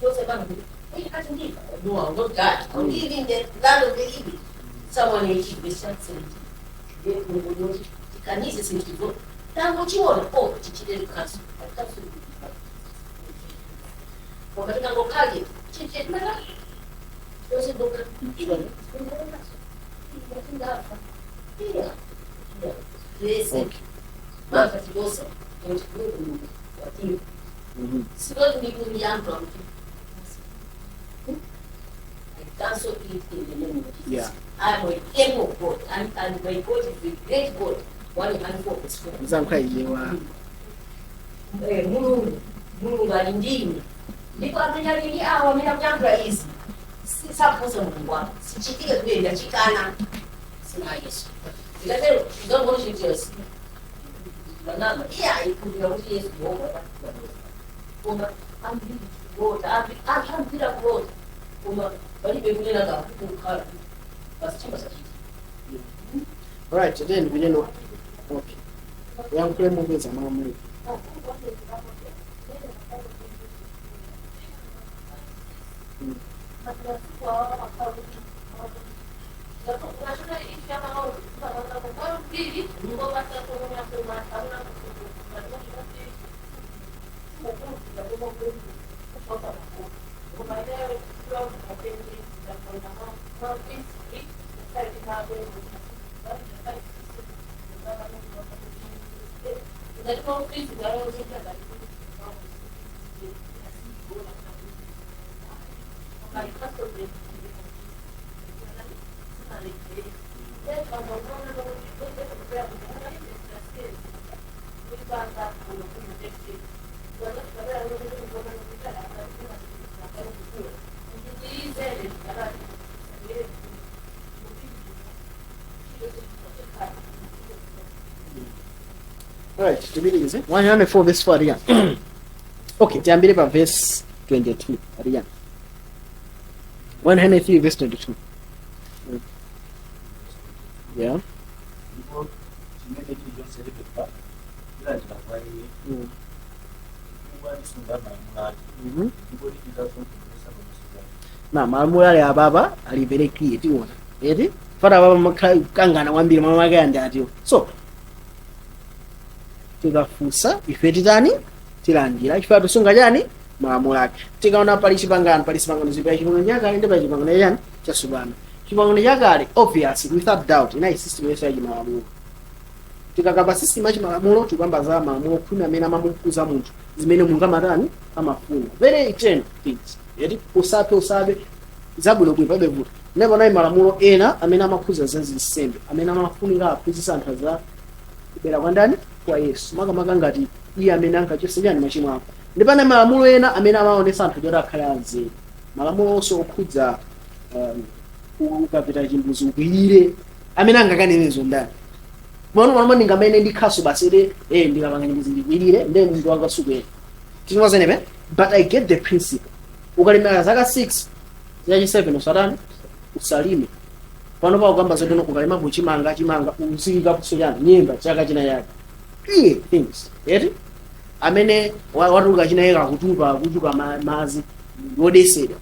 chose vanhu ati ndifa. No, I will not die. I will live in the land of the living. Someone 18 verse 17, tikanize sinthizo tangochiona o tichite kanso kanso wakati kangokhale chichetimata chose ndoka iwe ndafa iya yes. Mava tibosa kuti Mulungu wativa. Sinoti ndikuyamba kuti I cancel it in the name of Jesus. I am a temple of God, and my God is the great God. 104 verse 4. Mzankha iyewa. Mulungu, Mulungu ali ndine, ndipo amene alili awo amene akuyankhula izi sisakuza Mulungu wako sichitike kuyenda chikana sina Yesu. Ndikatero uzangochitira manama iya ikulira kuti Yesu yehova koma ambiri kulota anthu ambiri akulota koma palibe kunena kakukhala basi chimba sachita. Alright, then ndipiteno. Okay, yankhule mupeza malamulo. Alright, tipitirize 104 verse 4 ariya. Okay, tiyambire pa verse 22 ariya. 103 verse 22. Yeah. Ndipo chimene chilichonse tipempha tilandira kwa iye, chifukwa tisunga malamulo ake ndipo tichitanso mkondweresa pamaso pake. Na malamulo ali apapa ali very clear, tiona eti fana apapa makhala kukangana kwambiri mwa make andi atiwo. So tikafunsa ife titani? Tilandira, chifukwa tisunga chani? Malamulo ake. Tikaona pali chipangano, pali chipangano zipaya, chipangano chakale ndi pali chipangano chani? Chatsopano. Chipangano chakale, obvious, without doubt, inayi system yonse yachimalamulo. Tikakamba system yachimalamulo, tikamba za malamulo 10 amene amamukuza munthu zimene munthu amatani? Amafuna, very eternal things yeti usaphe, usabe, zabwino bwino, palibe vuto. Ndipo nayi malamulo ena amene amakhuza za zinsembe amene amafunika aphunzitsa anthu za kubwera kwa ndani? Kwa Yesu, makamaka ngati iye amene ankachotsa chani? Machimo ako. Ndi pane malamulo ena amene amaonesa anthu choti akhale anzeru, malamulo onse okhudza ukapita chimbuzi ukwirire, amene angakanenezo ndani? Mwana mwana ndingamene ndikhaso basi ere ndikapanga chimbuzi ndikwirire, ndiye munthu wanga sukwere tinozenepe. But I get the principle. Ukalimira zaka 6, zachi 7 usatani? Usalime. Pano pa ukamba zoti ukalima kuchimanga chimanga uziyika kuso chani? Nyemba chaka china chake. Clear things eti amene watuluka china yeka kutupa kuchuka mazi wodesera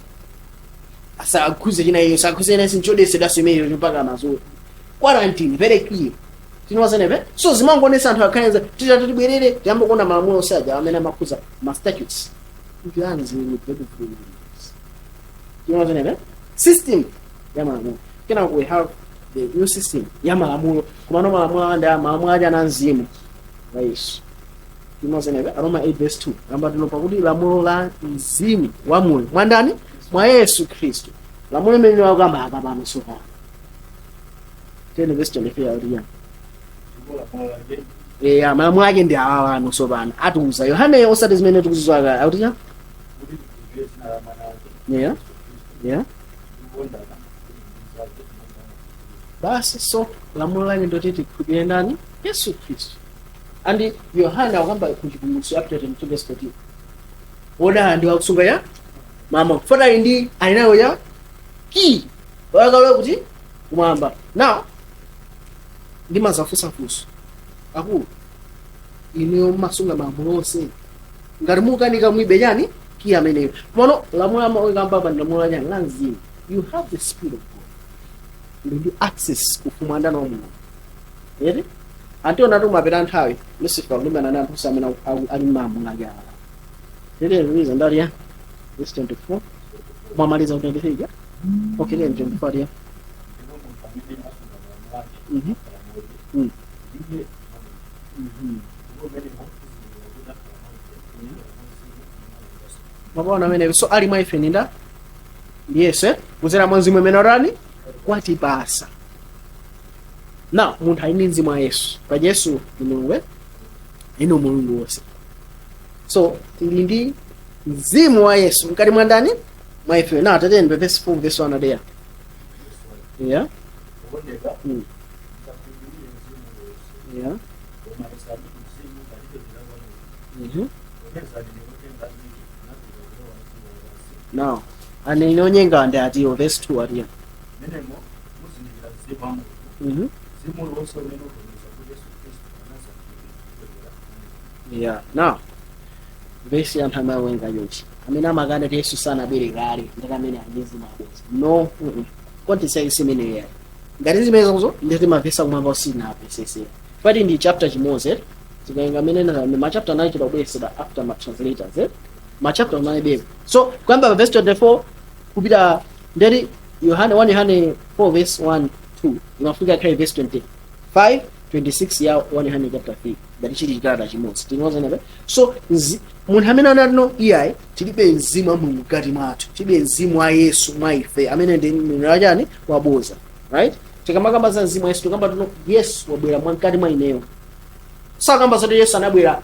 asakhuze china iyo, sakhuze ina sinchodesera imeneyo mpaka mazuwa quarantine. Very clear, tinozenepe. So zimangonesa anthu akhalenza titati tibwerere tiyambe kuona malamulo osaja amene amakhuza ma statutes kuti anzeru. Tinozenepe system ya malamulo. Kenako we have the new system ya malamulo, kumano malamulo anda malamulo aja na mzimu wa Yesu. Tinozenepe Aroma 8 verse 2 amba tino pakuti lamulo la mzimu wa moyo mwandani? Mwa Yesu Khristu. Lamulo limene wakamba apa pano sopano 10 verse 23 aliya. Ndipo lamulo lake Eya, malamulo ake ndi awawa ano sopano atiuza Yohane, osati zimene tikuzidziwa akuti cha kuti tikhulupirire dzina la mwana wake Yesu Khristu, ndi kukondana wina ndi mnzake monga anatilamula. Basi, so lamulo lake ndoti tikhulupirire ndani? Yesu Khristu. And Yohana akamba ku Chivumbulutso chapter 22 verse 14, wodala ndi wakusunga ya mama fota ali ndi ali nayo ya key wakalowa kuti kumwamba. Now ndimazafunsafunso, akulu, inuyo mmasunga malamulo onse? Ngati mukanika, mwibe chani key ameneyo. Mono lamulo amakamba apa ndi lamulo lachani? La mzimu. You have the Spirit of God, ndi access kufumu andani wa Mulungu eti. Antiona tumapita nthawi Lucifer kulimbana ndi anthu amene ali mmalamulo ake awa. Tete ndali ya verse 24, mwamaliza ku 23 ya? Okay, then 24 ya. Ndipo munthu amene asunga malamulo ake akhala mwa iye, ndiye mwa Mulungu. Ndipo mmenemo tizindikira kuti akhala mwa ife kuchokera mwa Mzimu umene anatipatsa. Mapaona amene so ali mwa ife ninda ndi Yesu, eh? Kudzera mwa Mzimu imene otani kwatipasa. Now munthu ali ndi Mzimu wa Yesu, pa Yesu ndi Mulungu, eh? Ino Mulungu wonse. So tili ndi Mzimu wa Yesu mkati mwa ndani? Mwa ife. Now tatende verse 4 verse 1 adeya. Yeah. Okondeka, musakhulupirire mzimu uliwonse, koma yesani mzimu ngati ichokera kwa Mulungu, popeza aneneri onyenga ambiri anapita kulowa m'dziko lapansi. Now aneneri onyenga ndi atiwo? Verse 2 atiya. Mmenemo muzindikira mzimu wa Mulungu. Mzimu uliwonse umene uvomereza kuti Yesu Khristu anadza m'thupi uchokera kwa Mulungu. Yeah, now verse anthu amawerenga chonchi, amene amakana kuti Yesu sanabwere kale ndati amene anyezi mabodza. No, Context yake simeneyo yayi. Ngati zimenezo nditi mavesi akumwamba usina apesesera pati ndi chapter chimodzi, eh? Tikaenga amene na ma chapter anachita kubweresedwa after ma translators, eh? Ma chapter analibepo. So kuyamba pa verse 24 kupita ndeti Yohane 1, Yohane 4 verse 1 2 imafika khale verse 25 26 ya 1 Yohane chapter 3, ngati chili chikalata chimodzi tinozenepe. So munthu amene anatino iyayi, tilibe mzimu wa Mulungu mkati mwathu, tilibe mzimu wa Yesu mwa ife, amene ndi mneneri wachani? Waboza, right? Tikamakamba za mzimu wa Yesu, tikamba tino Yesu wabwera mkati mwa ineyo. Sakamba zoti Yesu anabwera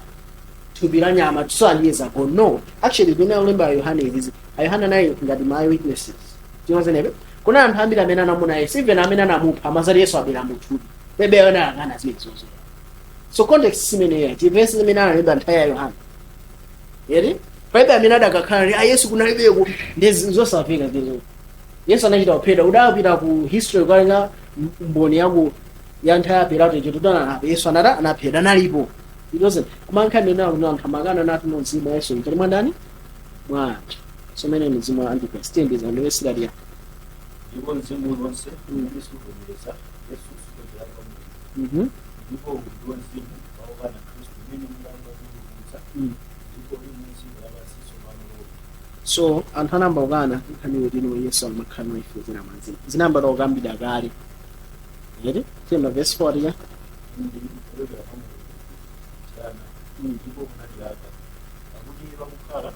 thupi la nyama 2 years ago, no. Actually, kumene akulemba Yohane izizi, Ayohane anayi ngati ma witnesses, tinozenepe. Kuna anthu ambiri amene anamuna Yesu, even amene anamupha amazati Yesu abwera muthupi bebe yona akana zimenezozo. So context simeneyo. Chivesi zimene analemba nthawi ya Yohane yeri, palibe amene adakakhala ndi a Yesu kunalibeko, ndi zosafika zimenezo. Yesu anachita kuphedwa. Udapita ku history kukalenga mboni yaku ya nthawi ya Pilato icho tutana apo Yesu anata anaphedwa, analipo. It wasn't koma nkhani imene akuti anthu amakana nati no mzimu wa Yesu mkati mwa ndani? Mwa anthu. So mene mzimu wa antichrist tiyembeza ndiwesiraliya. Ndipo mzimu uliwonse umene suvomereza Yesu suchokera kwa Mulungu, ndipo uwu ndiwo mzimu waukana Khristu umene mudamva kuti ukudza, ndipo uli mu dziko lapansi tsopano lomwe. So anthu anamba kukana nkhani yoti ino Yesu amakhala mwa ife zina mwa zinamba takukambidwa kale ere. Tiyemba verse 4 ya. Ndi kuchokera kwa Mulungu, tiana, ndipo munatilaka, pakuti iye wakukhala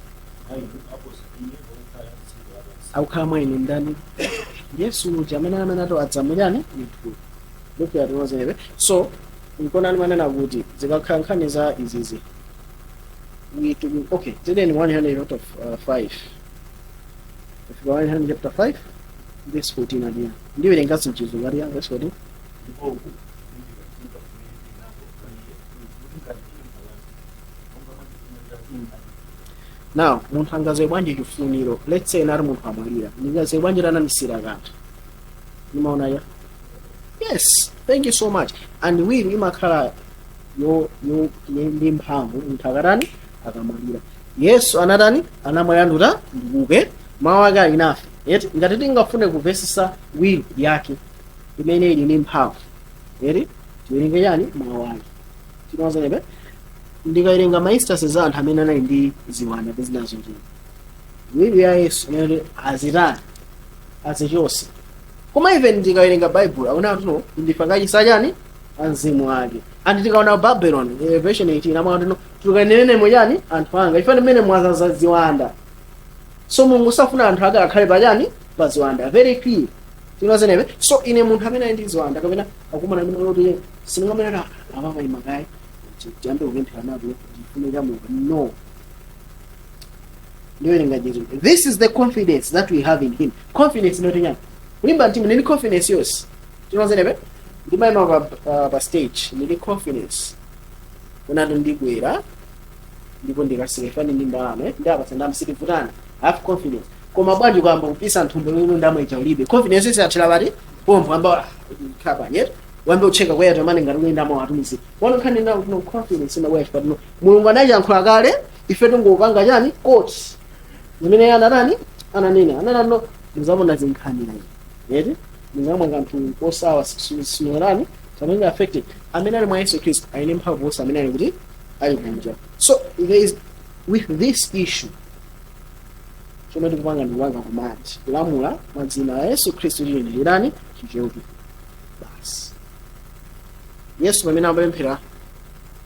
mwa inu aposa iye wakukhala m'dziko lapansi. Akukhala mwa inu ndani? Yesu uja amene ato adzamuyani munthu look at was. So nkonani manena kuti zikakhala nkhani za izizi we to, okay, tiyeni 100 out of 5, kufika 100 chapter 5 verse 14 aliya. Ndiwerenganso mchizungu aliya verse 14. Ndipo uku kulimbika mtima kumene tili nako mwa iye, kuti ngati tipempha kanthu monga mwa chifuniro chake, atichitira. Now munthu angaziwe bwanji chifuniro? Let's say nati munthu amwalira, ndingaziwe bwanji anandisira kanthu? Nimaona ya. Yes, thank you so much. And will imakhala yo ndi mphamvu munthu akatani? Akamwalira. Yesu anatani? Anamwalira nduta ndikuke mawu ake ali nafe yeti. Ngati tingafune kumvesesa will yake imene ili ndi mphamvu yeti, tiwerenge chani? Mawu ake. Tinozenepe ndikawerenga ma instances za anthu amene anali ndi ziwanda ndi zina zotero, will ya Yesu imene azitani? Azichonse. Koma even ndikawerenga Bible akuona tuno ndifangachisa chani amzimu ake. And tikaona Babylon, Revelation 18 amaona tuno tukanenene chani anthu anga ifane mmene mwazaza ziwanda. So Mulungu safuna anthu ake akhale pachani? Pa ziwanda. Very clear, tinozenepe. So ine munthu amene ali ndi ziwanda kapena akumana ndi kuti sindingamanena apapa imakayi tiyambe kupemphera napo ndifune cha Mulungu, no. Ndiwerenga Jesu. This is the confidence that we have in him. Confidence inoti nyani? Kulimba mtima. Ndili confidence yonse, tinozenepe. Ndimayima pa stage ndili confidence. Unati ndikwera ndipo ndikaseka ndi ndalama, eh? Ndapatsa ndalama, sitivutana. I have confidence. Koma bwanji ukayamba kupisa nthumbo lino, ndalama ija ulibe, confidence isathira pati pompo. Amba khapa nyet wambe ucheka kwa Airtel Money ngati kuyenda mawu atumizi wano. Nkhani na no confidence ina bwana patino Mulungu anayankhula kale, ife tungopanga chani? Quote zimene anatani, ananena, ananena no muzamona zinkhanira eti mungamwa kanthu kosawa sinonani samene affected. Amene ali mwa Yesu Khristu aine mphamvu wonse amene ali kuti ali kunja. So there is with this issue, chomwe tikupanga ndikupanga command, kulamula mwa dzina la Yesu Khristu, chiyendererani chicheuke basi. Yesu pamene amapemphera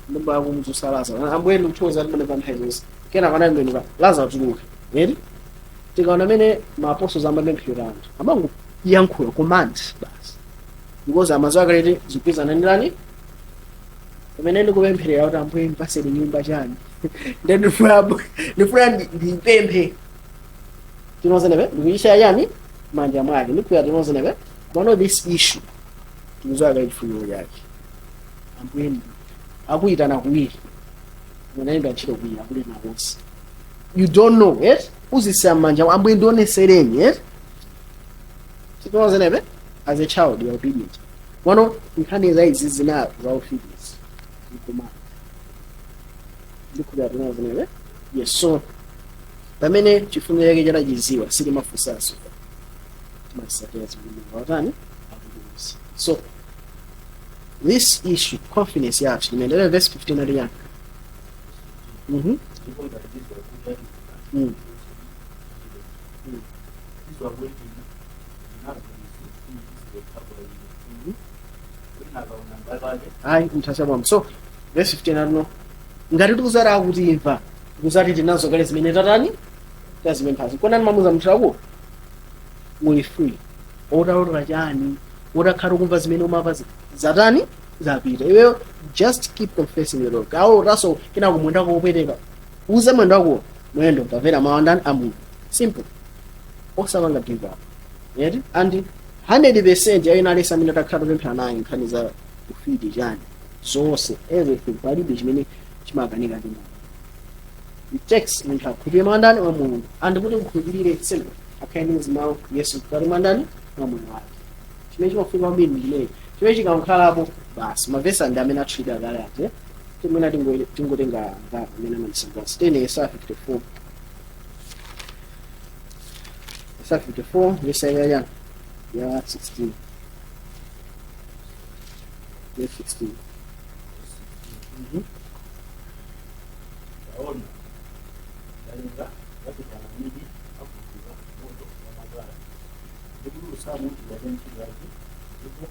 ndimba kumudzusa Lazaro, "Ambuye, ndikuthokoza kuti pa nthawi zonse," kena panayembenuka, "Lazaro, tuluka." Eti tikaona amene ma apostles amapemphera, anthu amangoyankhula command basi, because amazo akaleti zikupizana ndilani. Pamene ndikupempherera kuti, "Ambuye, mpaseni nyumba," chani, nde ndifuna ndipemphe tinozenepe, ndikuchishaya chani manja mwake, ndikuya tinozenepe. One this issue tikuzoaka chifuniro chake. Ambuye akuyitana kuwiri, munalemba ntchito kuwiri, akulema konse, you don't know yes, uzisiya mmanja, "Ambuye, ndionesereni." Yes, tinozenepe. As a child you are obedient. Wano nkhani za izi zina za obedience nkumana, ndikuya tinozenepe. Yes, so pamene chifuniro chake chatachiziwa, sitimafunsanso, timasatira zimene Mulungu atani, akutiuza. So this issue, confidence yathu imene verse 15 ali yani. Ndipo ngati tidziwa kuti ati tidziwa kuti tinazo izi tizipempha kwa iye. Wina akaona m'bale wake Ayi, mthasa mwambo. So verse 15 alino, ngati tikuzati akutimva, tikuzati tinazo kale zimene tatani, tazipemphazi. Konani mamuza munthu ako muli free, otalota chani, otakhala ukumva zimene umamva zatani, zapita. Iweyo just keep confessing your Lord. Kawo utaso kina kumwenda kopweteka, uze mwendo wako, mwendo tamvera mawu andani? Amulungu. Simple, osapanga give up yet. And 100% ayina alesa amene takhala tupemphera naye nkhani za ufiti chani zonse, everything, palibe chimene chimakanika ndi Mulungu. It takes munthu akhulupirire mwandani? Mwa Mulungu. And kuti ukhulupirire, simple, akhale ndi mzimawu Yesu mkati mwandani? Mwa moyo wake. Chimene chimafunika kwambiri ndi chimenechi, chimene chikankhalapo basi. Mavesi ndi amene atchulidwa kale ate, timwena tingotenga ngapo amene amatisangalatsa. Tene Yesaya 54, Yesaya 54 vesi ya ya 16, verse 16. Taona, ndalenga yapitana midi akuvuka moto wa makala, ndikutulutsamo chida cha ntchito yake, ndipo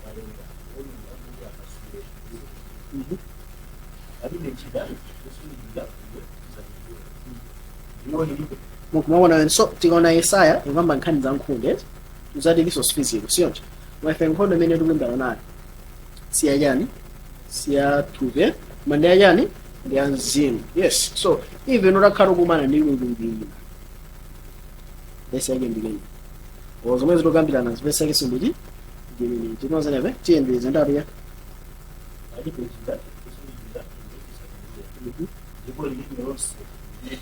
ndalenga wononga kuti akasule. Palibe chida chosulidwira iwe chisachidwira ndiwo ilibe. Mukumaona? So tikaona Yesaya ikamba nkhani za nkhondo, tuzati this was physical, siyonje? Mwafe nkhondo imene tikulimbana nayo siya chani? Siya thupi, koma ndi yachani? Ndi ya mzimu. Yes, so even utakhala ukumana ndi mitundu, vesi yake ndikeni o zomwe zitokambirana, vesi yake sinditi ndimene tinozenepe. Tiyendeze ndatu ya Palibe chida chosulidwira iwe chisachidwira, ndipo lilime lonse limene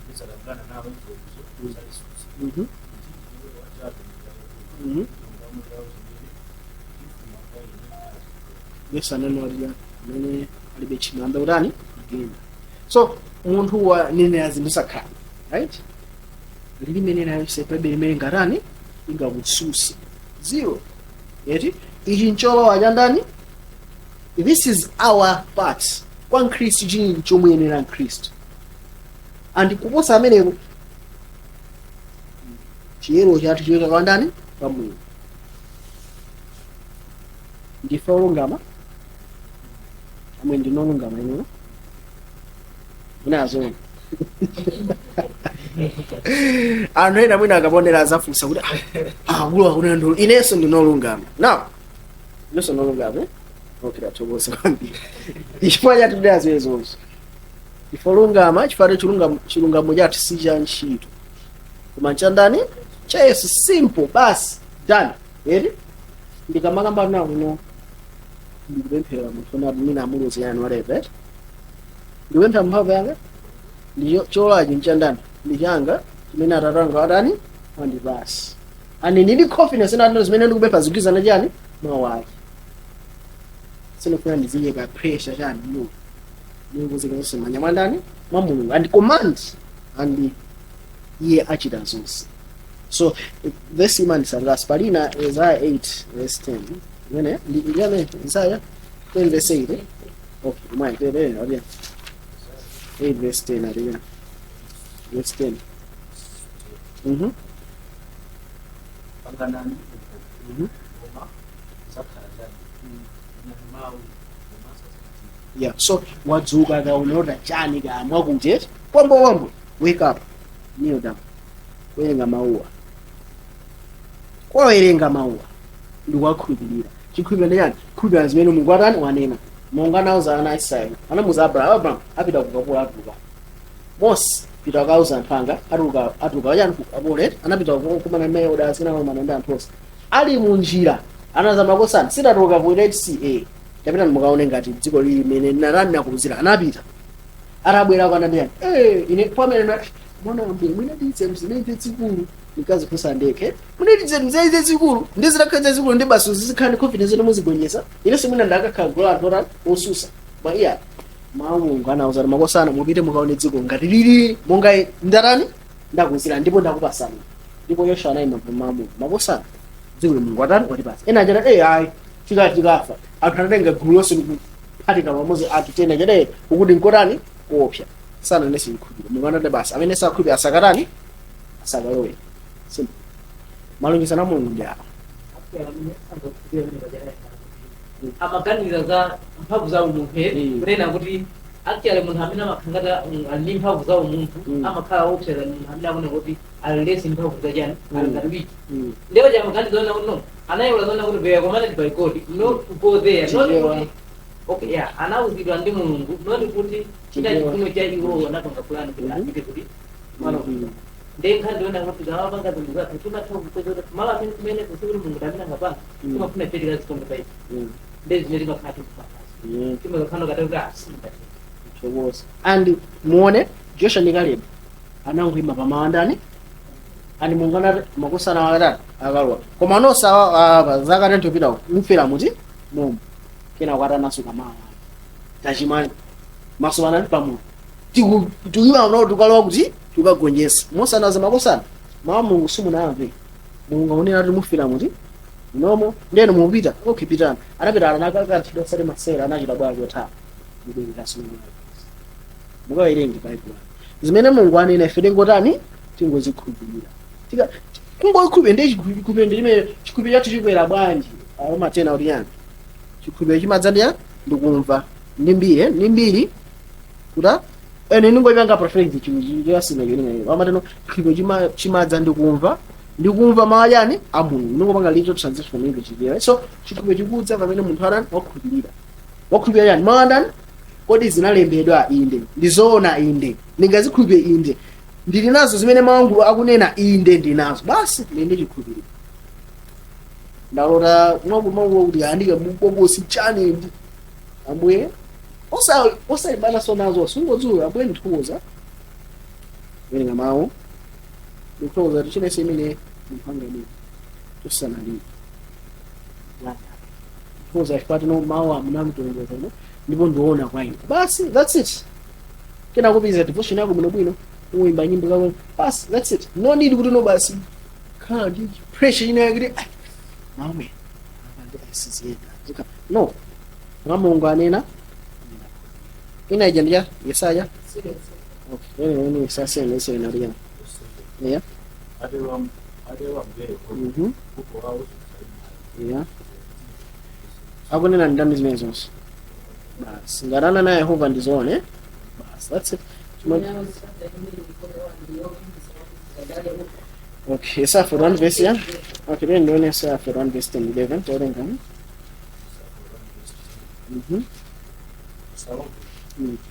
lidzakangana nawe chiweruzo udzalisusa. Ichi ndiwe wachabe njira chilungamo chawo chimene chifuma kwa ine azikolo. Yesu ananena amene alibe tchimo ambe kutani? Kugenda. So munthu wanenera zinthu sakhala right, lilime nena yonse palibe limene ngatani, ingakutsutse, zero. Yeti ichi ncholowa cha ndani? This is our part kwa Mkhristu, chini chomuyenera Mkhristu. And kuposa ameneko, chiyero chathu chiweka kwa ndani? Kwa Mulungu. Ndife olungama amwe, ndinolungama inuyo munazoona. Anthu ena mwina akapondera azafunsa kuti, "Ah, akulu akunena ndolo, inenso ndinolungama?" Now inenso ndinolungama, eh? Okay, tathokoza kwambiri. Chifukwa chathu ziwezonso ife olungama, chifukwa chilungamo chathu si cha ntchito koma chandani? Cha Yesu. Simple, basi, done. Eri ndikamakamba nawo kuno Ndikupemphera munthu onati mina amulozi yani, whatever, ndikupemphera mphamvu yanga ndi cholachi nchandani, ndi changa chimene Atate anga watani, wandipasi, and ndili confidence nati zimene ndikupempha zigwizana chani, mawu ake. Sindikufuna ndiziyika pressure chani, no, ndikuzika zonse manja mwa ndani? Mwa Mulungu, and command, and iye achita zonse. So verse imandisangasa palina Isaiah 8 verse 10, imene ndiyane Isaiah 10 verse 8, eh? Okay, mwayi tere odiya 8 verse 10, adiya verse 10. Panganani upo, koma zakhala chani, nenani mawu, koma sazachitika. Yeah, so wadzuka kaunota chani kamwa kuti eti wambo wambo, wake up, kneel down, kuwerenga mawuwa, kwawerenga mawuwa ndikuwakhulupirira. Chikhulupiriro ndi chani? Khulupirira zimene Mulungu atani, wanena. Monga anauza ana a Israeli, anamuza Abraham, "Abraham, apita kukapolo, atuluka." Mose, "Pita akauza anthu anga, atuluka, atuluka wachani ku kapolo." Eti anapita kukumana naye udasina kumana ndi anthu onse ali munjira, anaza, "Makosana, sitatuluka ku Red Sea, eh, tapita mukaone ngati dziko lili limene narani nakuluzira." Anapita, atabwera kwanandiyani, eh, ine pamene na mwana wambuye mwinatitse mzimene zikulu ndikazifunsa ndekhe, munatitse mzeze zikulu ndizitakhala zikulu ndi basi zizikhala ndi confidence ndi muzigonjetsa. Ine simwina ndakakhala gulu anthu otani osusa ma iya mawu. Mulungu anauza kuti, "Makosana, mupite mukaone dziko ngati lili monga ndatani, ndakuzira ndipo ndakupasani." Ndipo Yoswa anayima pamawu, "Makosana, dziko li Mulungu atani, watipasa." Ena achata, "Eh, ayi, tikati tikafa." Anthu anatenga gulu lonse ndikuphatika pamodzi anthu 10 achata, "Eh, ukuti nkotani kuopsa." Sananese chikhulupiriro. Mulungu anati basi, amene sakhulupirira asakatani, asakalowe. Simple. Malonjezano a Mulungu ndi awa. Amaganiza za mphamvu za umunthu, kunena kuti actually munthu amene amakhala ali ndi mphamvu za umunthu amakhala wopseza munthu amene akunena kuti alilesi mphamvu za chani, ali ngati weak. Ndipo chamaganiza zona kuti no, anayiwala zona kuti they are commanded by God not to go there, not Chichewa. kuti okay, yeah, anauzidwa ndi Mulungu, not kuti chita Chichewa. chifuno cha iwowo anapanga plan kuti apite kuti malo. Ndenkha ndiona kuti zamapanga zinthu zathu timatha kupeza kuti malo amene kumene kusikuti Mulungu amene angapanga, timafuna ife tikazikonda pa ife. Ndi zimene timakhala tikupanga, timakakhala kati kuti asinda. Thokoza. And muone Joshua ndi Caleb anangoima pamawandani, and Mulungu anati makosana akatatu akalowa, koma nonse awa zaka 20 pita mfera muti momo. Kena kwatanaso kamawa tachimani maso anali pamulo, tikuima nawo, tikalowa kuti tikagonjesa. Mose anaza, "Makosana, mawu Mulungu simunamve. Mulungu akunena kuti mufira muti nomo, ndeno mupita." Okay, pitani. Anapita, anakakathidwa sati masera, anachita bwanji othawa mubwereraso. Mukawerenge Baibulo, zimene Mulungu anena ife tingotani? Tingozikhulupirira. Tika kungokhulupirira ndi chikhulupiriro ndi limene chikhulupiriro chathu chikwera bwanji? Amatena kuti yani chikhulupiriro chimadza ndi yani? Ndikumva ndi mbiri, eh? Ndi mbiri kuta ene ningoipanga preference chasina cholinga. Amateno chikhulupiriro chimadza ndikumva, ndikumva mawu yani a Mulungu. Ningopanga little transition from English here. So chikhulupiriro chikudza pamene munthu atani? Wakhulupirira. Wakhulupirira yani? Mawu andani? Kodi zinalembedwa? Inde. Ndizoona? Inde. Ndingazikhulupirire? Inde. Ndili nazo zimene mawu akunena? Inde, ndinazo. Basi, ndili ndi chikhulupiriro. Ndalota mwakumakuwa kuti andike mubokosi chani ndi ambuye, osalibana so nazo, sungodzuka, ambuye ndithokoza kuwerenga mawu, ndikuthokoza kuti chinese imene munthu anganene tosanalire, ndithokoza chifukwa tino mawu amunamutolengeza ino ndipo ndiona kwa ine. Basi, that's it. Kena kupeza devotion yako bwinobwino, uimba nyimbo zako, basi, that's it. No need kuti no basi khala ndi pressure ina yakuti "Ai, maume apa ndi asiziyenda." No, mwa Mulungu anena ina ija ndija Yesaya. Okay, ene ene Yesaya 7 verse 7 aliya, yeah. Atero ambuye Yehova, upo wawo susalinayo. Yeah, akunena ndani zimene zonse? Basi, ngatana na Yehova ndizoone, basi, that's it. Okay, Yesaya 41 verse, yeah. Okay, then ndione Yesaya 41 verse 10 11, tawerenga. Usaope,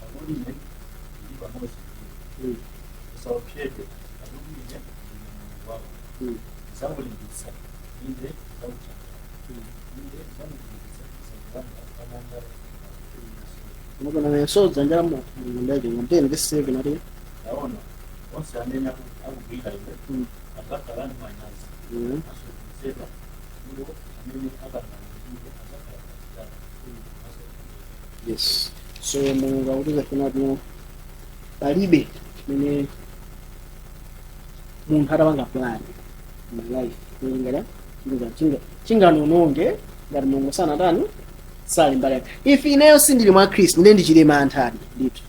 pakuti ine ndili pamodzi ndi iwe. Usaopsedwe, pakuti ine ndine Mulungu wako. Ndidzakulimbitsa, inde ndidzakuchanga, inde ndidzakulimbitsa dzanja langa. Mukona so dzanja la Mulungu ndaje 10 verse 7 ati Taona, onse amene akugwira iwe adzakhala ndi manyazi, asokonezedwa, iwo amene akangana iwe adzakhala pachitata. Yes, so Mulungu akutiza funa palibe chimene munthu atapanga plan my life ngati chinga chinga chinganononge ngati Mulungu sanatani, sali mbali yake. If ineyo sindili mwa Khristu, ndiye ndichite mantha adi ndithu,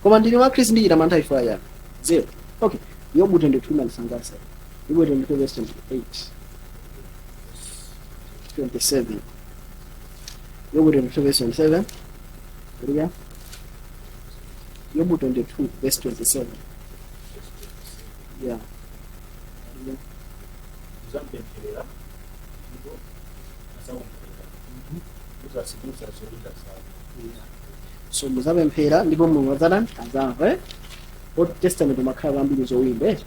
koma ndili mwa Khristu, ndichita mantha ifo ya zero. Okay, Yobu 22 malisangasa. Yobu 22 verse 28, 27. Yobu 22 verse 27. Kulia Yobu 22 verse 27, yeah. Uzampempherera ndipo azakumvera, uzatsimikiza zolinga zako. Yeah. So muzapemphera ndipo Mulungu adzatani? Azamva, eh? Old Testament umakhala kwambiri zowimba, eh?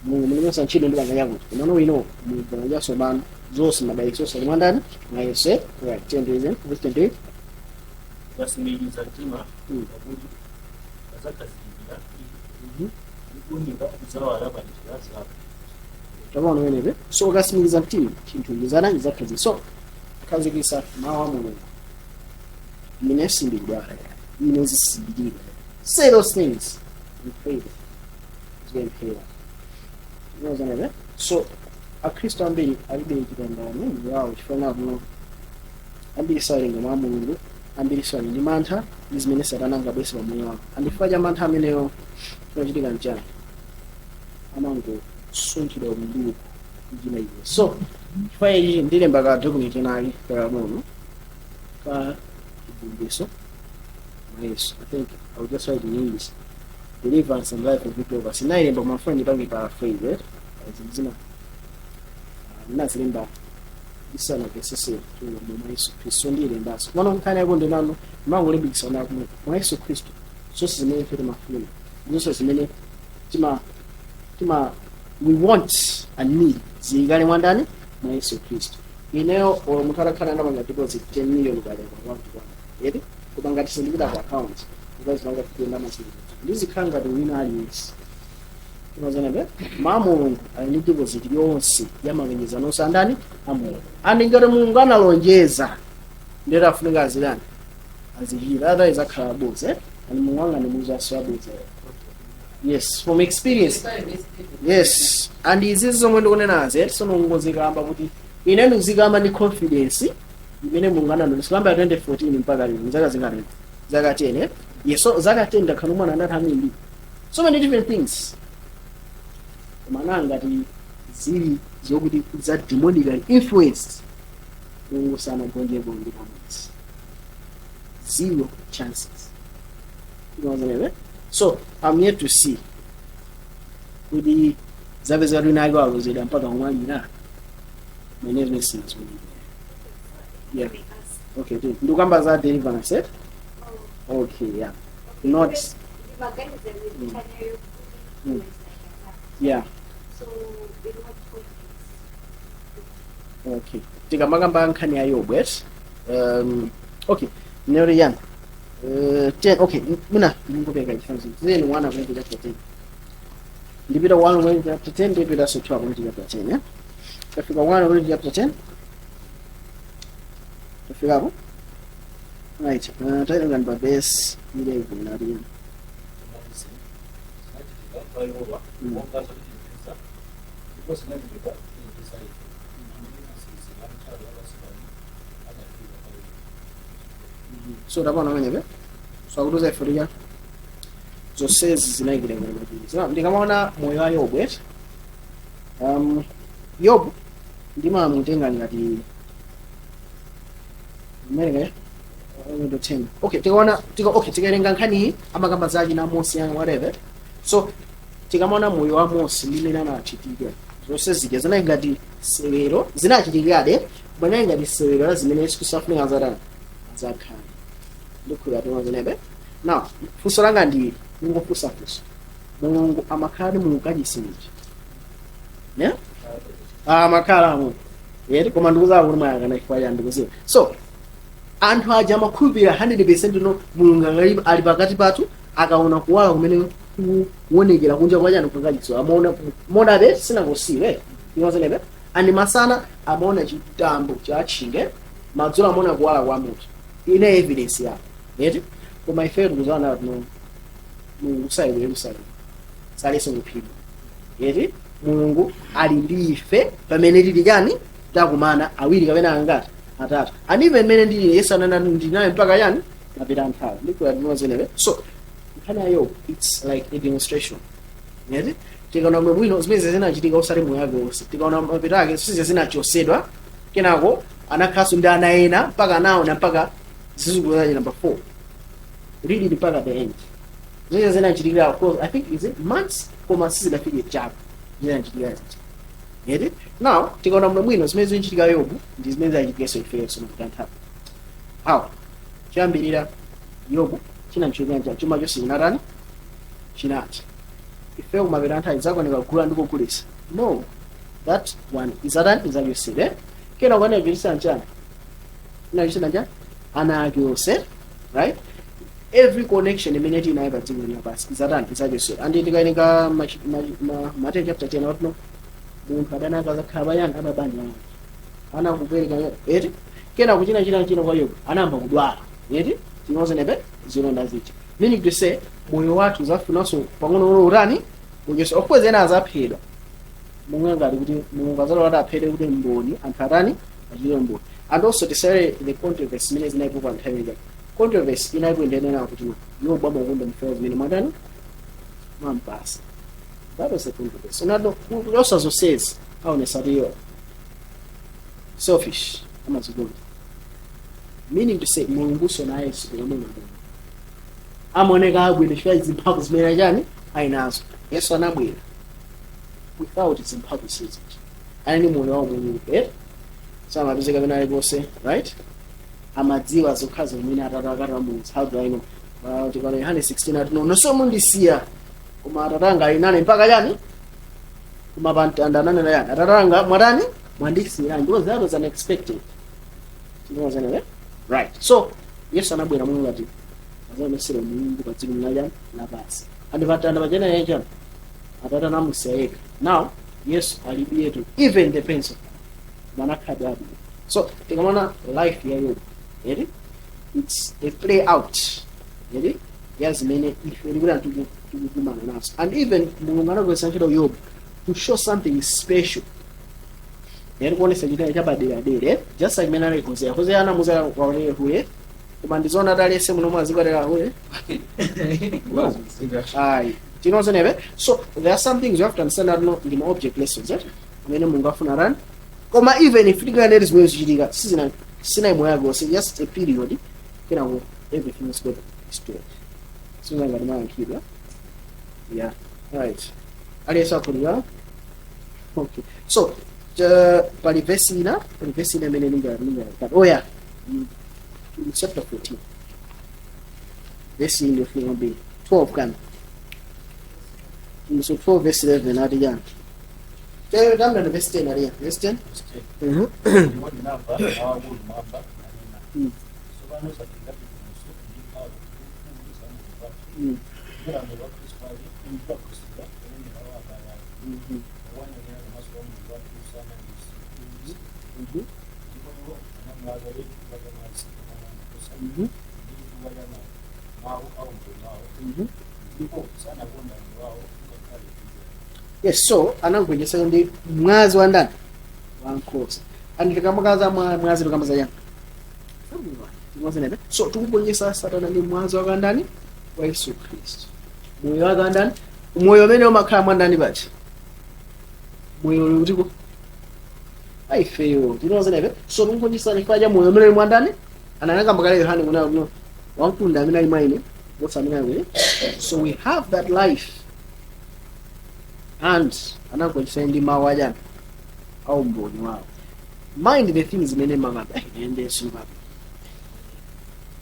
Mulungu mulimonsa ntchito ndi panga yakuti kumano wino mupanga chatsopano, zonse madalitso onse ali mwandani? Mwa Yesu, eh? Right, 10 verse 28. Ukatsimikiza mtima, pakuti adzakhazikika, ndikuunika kudzawala pa njira zako. Tapaona wenepe. So ukasimikiza mtima, chinthu chizana chizakhazikika. So khazikisa mawu a Mulungu: ine sindikudwala, ine zisindikira. Say those things and pray them, zipemphera zinozanepe. So akhristu ambiri alibe chipambano wawo chifukwa kuno ambiri sawerenga mwa Mulungu, ambiri sali ndi mantha ndi zimene Satana angabwese pamoyo wawo. Andifukwa cha mantha ameneyo, chinachitika mchani? Amangosunthidwa kumbuyo njira iwe. So chifukwa ichi ndilemba ka document nali kakamono ka chibumbiso mwa Yesu. I think I will just write in English, deliverance and life of victory over. Sinayilemba kumafuna ndipange paraphrase, eh? Zina ndinazilemba isanamvesese mwa Yesu Khristu, so ndiyilembaso kumano nkhani yako ndinano mangolimbikisa nako mwa Yesu Khristu. Zonse zimene ife timafuna, zonse zimene tima we want and need, ziyikale mwandani? Mwa Yesu Khristu. Ineyo olo munthu atakhala ndapanga deposit 10 million kale kwa account kwanga, eti, koma ngati sindipita ku account ukazipanga kuyenda masindikiro, ndizikhala ngati wina aliyense. Timazonabe ma Mulungu ali ndi deposit yonse ya malonjezano onse andani? A Mulungu. Andi ngati Mulungu analonjeza, ndero afunika azilani? Azichita, otherwise akhala abodza, eh? And Mulungu anga ndimuzaso abodza. Yes, from experience. Yes, and izi zomwe ndikunenazi, eti, sonongozikamba kuti ine ndikuzikamba ndi confidence imene Mulungu anandonesa kuyamba 2014 mpaka lero, zaka zingati? Zaka 10, eh? Yes, so zaka 10 ndakhala umwana ndatha ambiri, so many different things, koma nangati zili zokuti za demonically influenced, Mulungu sanagonjepo ndi pamodzi, zero chances. You know what I mean? So I'm yet to see kuti zapeza kuti nake walozedwa mpaka kumwalira mwene zimene sinazooneka. Yeah, okay, ndikukamba za deliverance, eh? Okay, yeah, not yeah. So in what context? Okay, tikamakamba nkhani ya Yobu, yes, okay, nero yani 10. Okay, muna ndingopeka chitsanzo then 1 Corinthians chapter 10. Ndipita 1 Corinthians chapter 10, ndipita so 2 Corinthians chapter 10, yeah. Tafika 1 Corinthians chapter 10, tafikapo, right? Tayilenga pa verse 11 nati Koma izi zinachitika kwa iwowa monga zotichenjeza, ndipo zinachitika kutichenjeza ife amene matsiriziro a nthawi yapansi pano adafika pa iwo. So tapona pamenepe. So akutuza ife zonsezi zinayikira ngati ndikamaona moyo wa Yobu, eti, Yobu ndimamutenga ngati mmereka window 10. Okay, tikaona okay, tikawerenga nkhani iyi amakamba zake na Mose and whatever. So tikamaona moyo wa Mose ndi mmene anachitika, zonse zija zinali ngati sewero, zinachitikade, koma inali ngati sewero la zimene Yesu Khristu afunika zatani? Zakhale. Ndikhulupirira timazenebe. Now funso langa ndi, ningofunsa funso: Mulungu amakhala ndi Mulungu kachisi ne amakhala amo, yeti? Koma ndikuzawa kuti mwayakana chifukwa chani? Ndikuziwa. So Anthu aja amakhulupirira 100% no Mulungu ali pakati pathu. Akaona kuwala kumene kuonekera kunja kwachani kukachitso, amaona monabe sinangosiwe inozenepe. And masana amaona chitambo cha tchinge, madzulo amaona kuwala kwa munthu. Ine evidence yapo yeti. Koma ife tikuzaona no Mulungu sali ku Yerusalemu, salinso kuphiri yeti. Mulungu ali ndi ife pamene tili chani, takumana awiri kapena angati, atatu. And even mene ndili, Yesu anena ndinaye mpaka chani, mapita nthawi ndikuya. So nkhani yayo, it's like a demonstration yeti. Tikaona bwino zimene zinachitika, usati moyo wake wonse, tikaona mapita ake size zinachosedwa, kenako anakhalanso ndi ana ena mpaka anaona mpaka zidzukulu zake number 4. Read it mpaka the end, zimene zinachitikira. Of course, I think is it months, koma sizidafike chaka zinachitikira zija yeti. Now tikaona bwino bwino zimene zinachitika Yobu ndi zimene zachitikanso ifenso mapita nthawi. How choyambirira Yobu chinamchitikira, chuma chonse chinatani, chinati. Ife kumapita nthawi zakoneka kugula ndi kugulitsa, no, that one izatani, izachosedwe. Kena kwana chitisa nchani, inachitisa nchani, ana ake onse, right? Every connection imene tinayo pa dziko lino basi izatani, izachosedwa. And tikawerenga Mateyu chapter 10 watino munthu adanaka azakhala payani, amabanja ake anakupereka eti. Kena kuchina china china kwa Yobu, anayamba kudwala eti, tinozenepe zilonda zija, meaning to say moyo wathu uzafunanso pang'ono utani, uchosa. Of course ena azaphedwa, momwe ngati kuti Mulungu azalola kuti aphedwe kuti mboni, anthu atani, achite mboni. And also tisale the controversy imene zinalipo pa nthawi ija. Controversy inalipo indenena kuti Yobu amakonda mfewa zimene mwatani, mwampasa. That was the controversy. Unado kuchosa zonsezi, aonesa kuti iyo selfish, amazikonda, meaning to say Mulunguso naye sikulomwe amaoneka abwino chifukwa zimphamvu zimene chani ali nazo. Yesu anabwera without zimphamvu zizi, ali ndi moyo wawo Mulungu eh samapezeka pena aliponse, right? Amadziwa zokha zimene Atate akati Mulungu. How do I know? Tikaona Yohane 16 ati, "No, nonse mundisiya, koma Atate anga ali nane mpaka chani." Koma pamtanda ananena yani, "Atate anga mwatani, mwandisiyirani," because that was unexpected. Tinozenere, right? So Yesu anabwera Mulungu ati azaonesere Mulungu pa dziko linachani lapansi. And pamtanda pachena yechani, Atate anamusiya yekha. Now Yesu alibiyetu even the pencil manakhabe abwino. So tikamona life ya Yobu eri, it's a play out eri ya zimene ife likuti tikukumana nazo. And even Mulungu anagwiritsa ntchito Yobu to show something special eri, kuonesa chitaya chapaderadera, just like mene ali Hosea. Hosea anamuza kwaonere hule, koma ndizoona adalese muno mwazikwatera hule, no? Ayi, tinozenebe. So there are some things you have to understand that no, ndi ma object lessons eh amene Mulungu afuna run. Koma even if tikanene zimene zichitika sizina sina imoyo yake wonse, just a period, kenako everything is good restored. Singa ngati mayankhidwa. Yeah, right, aliyense akhulira? Okay, so pali verse ina imene ninga. Oh yeah, in chapter 14 verse iyi ndiyofuna kwambiri, 12 kana. So 12 verse 11 ati chani? Tayamba na verse 10 ali verse 10. Ndipo ndinamva mawu akulu mmwamba nanena, "Tsopano zafika chipulumutso ndi mphamvu ndi ufumu za Mulungu wathu, ndi ulamuliro wa Khristu wake, ndipo akhristuwa kunenera wa abale ake, okuwanenera pamaso pa Mulungu wathu usana ndi usiku. Ndipo iwo anamulaka iye chifukwa cha mwazi wa Mwana wankhosa ndi chifukwa cha mawu a umboni wawo, ndipo sanakonda moyo wawo ngakhale kufa." Yes, so anagonjetsa ndi mwazi wa ndani? Wa nkhosa. And tikamakaza mwazi tikamaza chani? So tikugonjetsa Satana ndi mwazi wa ndani? Wa Yesu Khristu. Moyo wake ndani? Moyo umene umakhala mwa ndani pacha, moyo uli kutiko aifeyo tinozenepe. So tikugonjetsa chifukwa cha moyo umene uli mwa ndani? Ananakamba kale Yohane kuna kuno wamkunda amene ali mwa ine kuposa amene ali. So we have that life, and anagonjetsa ndi mawu achani? Aumboni wawo. Mind the things zimene makamba, ende simapi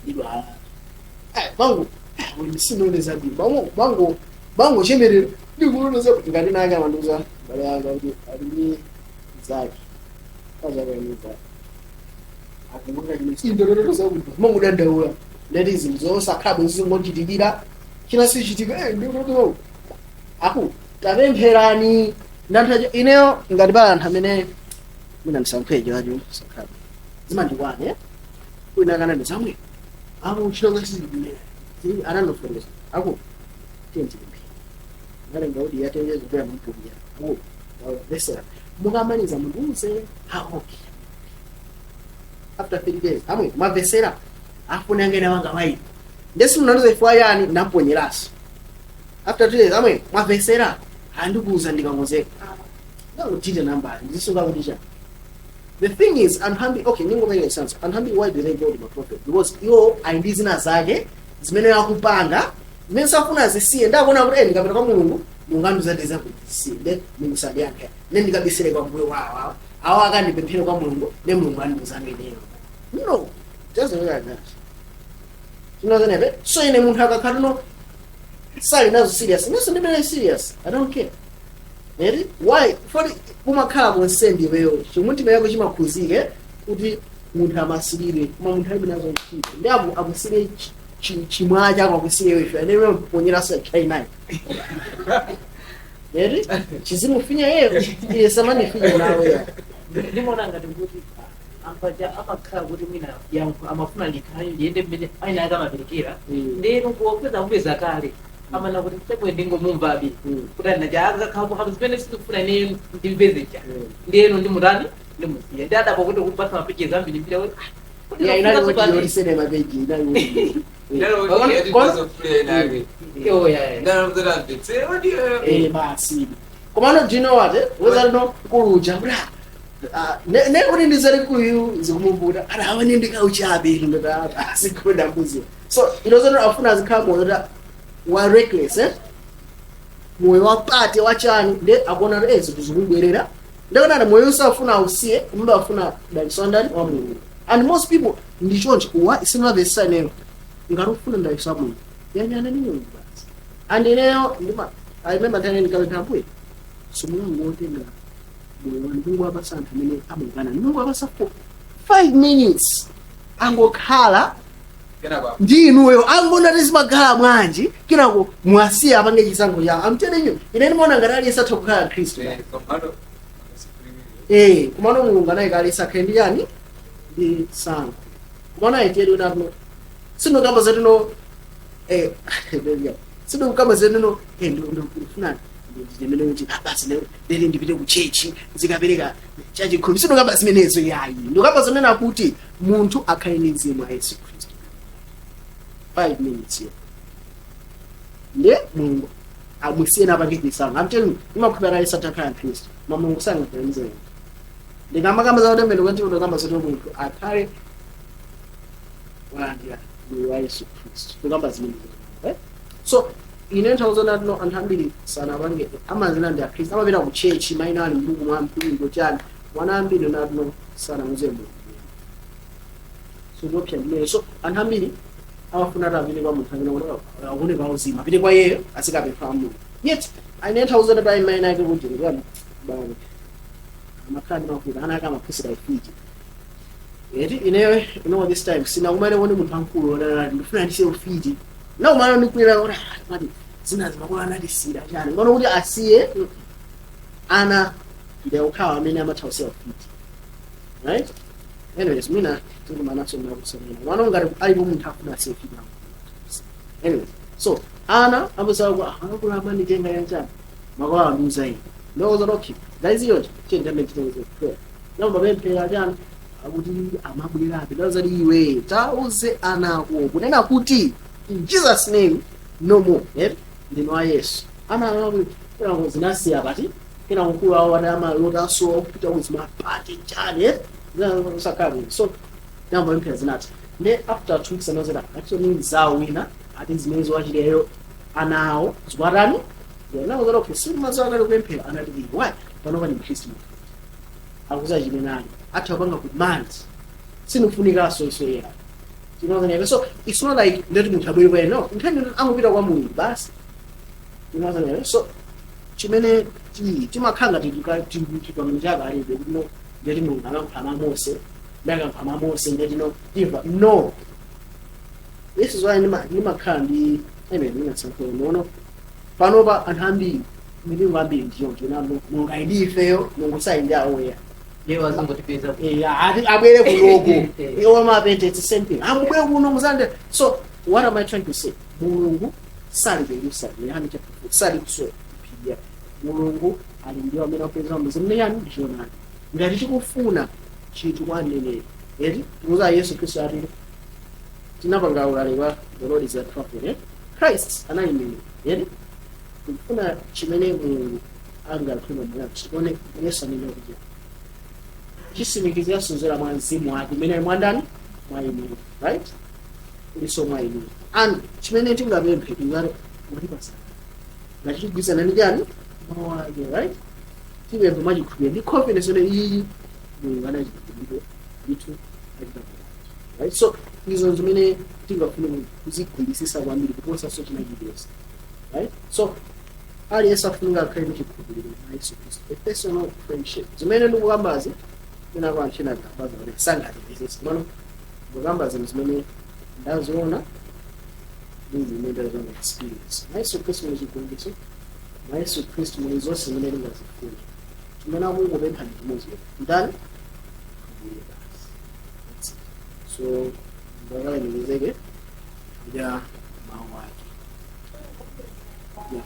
idwala, bangu sinone zabwino, bangu bangu bangu chemerero ndikulona zabwino. Ngati nake amandiuza bale yanga kuti ali ndi zake, kazake ali ndi zake. Akungonga chimene sindololo zakuti mangudandaula ndati zinthu zosakhala bwezi zingochitikira china sichitika ndololo aku tapempherani ndanthu ineyo ngati pala anthu amene mwina ndisankheje wacho sakhala zimandikwane kwina kana ndizamwe apo chilonga sizimene ananofundisa aku tiyenzipemphera ngalenga kuti yatenje zipera mumpuya aku vesera mukamaliza mundiuze. Ha, okay. After 3 days amwe mavesera afuna ngene wanga wayi ndesi munandiza ifwa yani namponyeraso. After 2 days amwe mwavesera andikuuza ndikangozeka ndangotite nambala ndizisunga kuti cha. The thing is anthu okay, ningomenya sense, anthu ambiri, why do they go to the prophet? Because iwo ali ndi zina zake zimene akupanga zimene safuna zisiye. Ndakuona kuti ndikapita kwa Mulungu, Mulungu andizandiza kuti zisiye, nde Mulungu sandiyankhe, nde ndikabisire kwa mbuye wawo awo awo akandipemphere kwa Mulungu, nde Mulungu andiuza ineyo. No, doesn't work like that. Chinozenepe so ine munthu akakhala no sali nazo serious, inenso ndimene serious, I don't care. Eri why for kumakhala concerned iweyo chomwe yako chimakhuzike kuti munthu amasilire, koma munthu alibe nazo ntchito ndi apo akusire chimwa chako akusire ife ane ponyeraso china eri chizimufinya yeyo iye samanifinya nawe ya. Ndimaona ngati kuti ampaja amakhala kuti mwina yankho amafuna likhale liyende mmene aina ake amaperekera. Ndeno popeza kupeza kale amana kuti chakwe ndingomumvabe kuti anaja akakhapo zimene sizikufuna ine ndimvezecha, ndiyeno ndimutani, ndimusiya. Ndi adapo kuti kupasa mapeji ambiri mbira kuti Yeah, inali kuti yolisene mapeji inali. Basi komano, do you know what, weza no kuluja kuti ne ne kuti ndizali kuyu zikumuvuta ada awene ndikauchabe ndota asikunda mbuzi. So ilozano afuna zikhala moyo ta wa reckless, moyo wa party wachani, nde akuona kuti zinthu zikubwerera. Ndikuona moyo usafuna ausiye kumbe afuna dalitso ndani wa Mulungu. And most people ndi choncho wa isinamvesa ineyo ngati ufuna dalitso wa Mulungu yanyana ni Mulungu basi. And ineyo ndima, I remember nthawi ndikapempha, Ambuye, simungangotenga moyo wanu, Mulungu apasa anthu amene amukana, Mulungu apasa for 5 minutes angokhala ndi inuyo, angona tizimakhala bwanji, kenako mwasiya apange chisankho chawo. I'm telling you, ine ndimaona ngati aliyense atha kukhala Khristu. Kumano Mulungu anayika aliyense akhale ndi yani ndi sankho. Kumano ayitiyedi kuti atino sindikamba zatino sindikamba zatino ndikufuna ndimene kuti basi lero ndipite ku church zikapereka chachikhumi. Sindikamba zimenezo yayi, ndikamba zimene akuti munthu akhale ndi mzimu wa Yesu Khristu 5 minutes yo, ndiye Mulungu amusiyena apange chisankho. I'm telling you, imakhupira aliyense atakhala Khristu, ma Mulungu sangaganize. Ndikamakamba za utembenuko kwentiko, ndikamba zoti munthu akhale walandira moyo wa Yesu Khristu, ndikamba zimenezo, eh? So ine nthawi zona tino anthu ambiri sanapange amazina ndi akhristu, amapita ku church, maina ali mbuku mwa mpingo chani, mwana ambiri natino sanamuze Mulungu. So zopsa ndimene. So anthu ambiri amafuna ati apite kwa munthu amene akuoneka auzimu, apite kwa iyeyo azikapempha Mulungu. Yet ine nthawi zona pali maina ake kuti ndikani bale amakhala ndi mavuto, ana ake amaphunzira ifiti eti. Ineyo, you know, this time sinakumane kuone munthu ankulu odalali ndifuna ndisiye ufiti, nakumana ndikulira kuti mati zina zimakulu anatisira chani ngono kuti asiye ana ndiyakukhala amene amatha kusiya ufiti, right? Anyways, mina tikumanaso nakusamina mwana ngati alipo munthu afuna asiye ufiti. Anyways, so ana amazala kwa akulu amanitenga yanjani makolo andiuza ine ndokoza okay guys, iyo chiyendambe chitengezo prayer namba pemphera chani akuti amabwerabe ndazati iwe tauze ana ako kunena kuti in Jesus name no more, eh? Ndino wa Yesu ana akuti kenako zinasiya pati kenako mkulu awo ati amalotaso kupita kuzimapati chani, eh? Zinasakhala bwino. So namba pemphera zinati nde after 2 weeks anazati actually mzawo wina ati zimene zowachiteyo ana awo zikwatani nakozati okay simazawo akali kupemphera anati why pano pali mkhristu akuza chimene ali atha kupanga command sinofunikaso isoyera chinozeneka. So it's not like ndeti munthu abwere kwa ine, no, nkhani angopita kwa Mulungu basi chinozeneka. So chimene timakhala ngati chipangano chake alibe kuti no ndeti Mulungu anayankhula na Mose. Ndakankha Mose ndetino timva. No, this is why ndimakhala ndi anyway, ndinasankhula nono. Panopa anthu ambiri, mipingo ambiri ndiyonjo namo Mulungu ali ndi ifeyo, Mulungu sali ndi awoya. Leo azingotipeza. Eh, ati abwere kunoko. Iwo mapente, it's the same thing, amubwere kuno muzande. So what am I trying to say? Mulungu sali ku Yerusalemu. Yohane chapter 4, sali kuso phiri. Mulungu ali ndiwo amene akupeza mzimu yani ndichonani. Ngati tikufuna chinthu kwa mneneri eti tikuza Yesu Khristu, ati tinapanga ulaliki wa "The Lord Is a Prophet", eh? Christ anali mneneri eti. Tikufuna chimene Mulungu angakhuluma moyo, tione Yesu amene akuja chisimikizira zera mwa mzimu wake umene ali mwandani mwa inu, right? Uliso mwa inu. And chimene tingapemphe tingati mutipasa ngati tigwirizana ndi chani? Mawu ake, right? Tipemphe mwachikhulupiriro ndi confidence imene iyi Mulungu anachita ndithu achita, right? So izo zimene tingafune kuzigwirisisa kwambiri kuposa so china chilichonse, right? So aliyense afunika akhale ndi chikhulupiriro mwa Yesu Khristu, a personal friendship. Zimene ndikukambazi kwinako anthu ena akabaza kuti sangatipezese mano. Ndikukamba zinthu zimene ndaziona ndi zimene ndaziona, experience. Mwa Yesu Khristu muli chigonjetso, mwa Yesu Khristu muli zonse zimene ndingazifuna. Chimene akungopempha ndi chimodzi, ndani? Khulupiriro basi. That's it. So ndakalemekezeke ya mawu ake, yeah.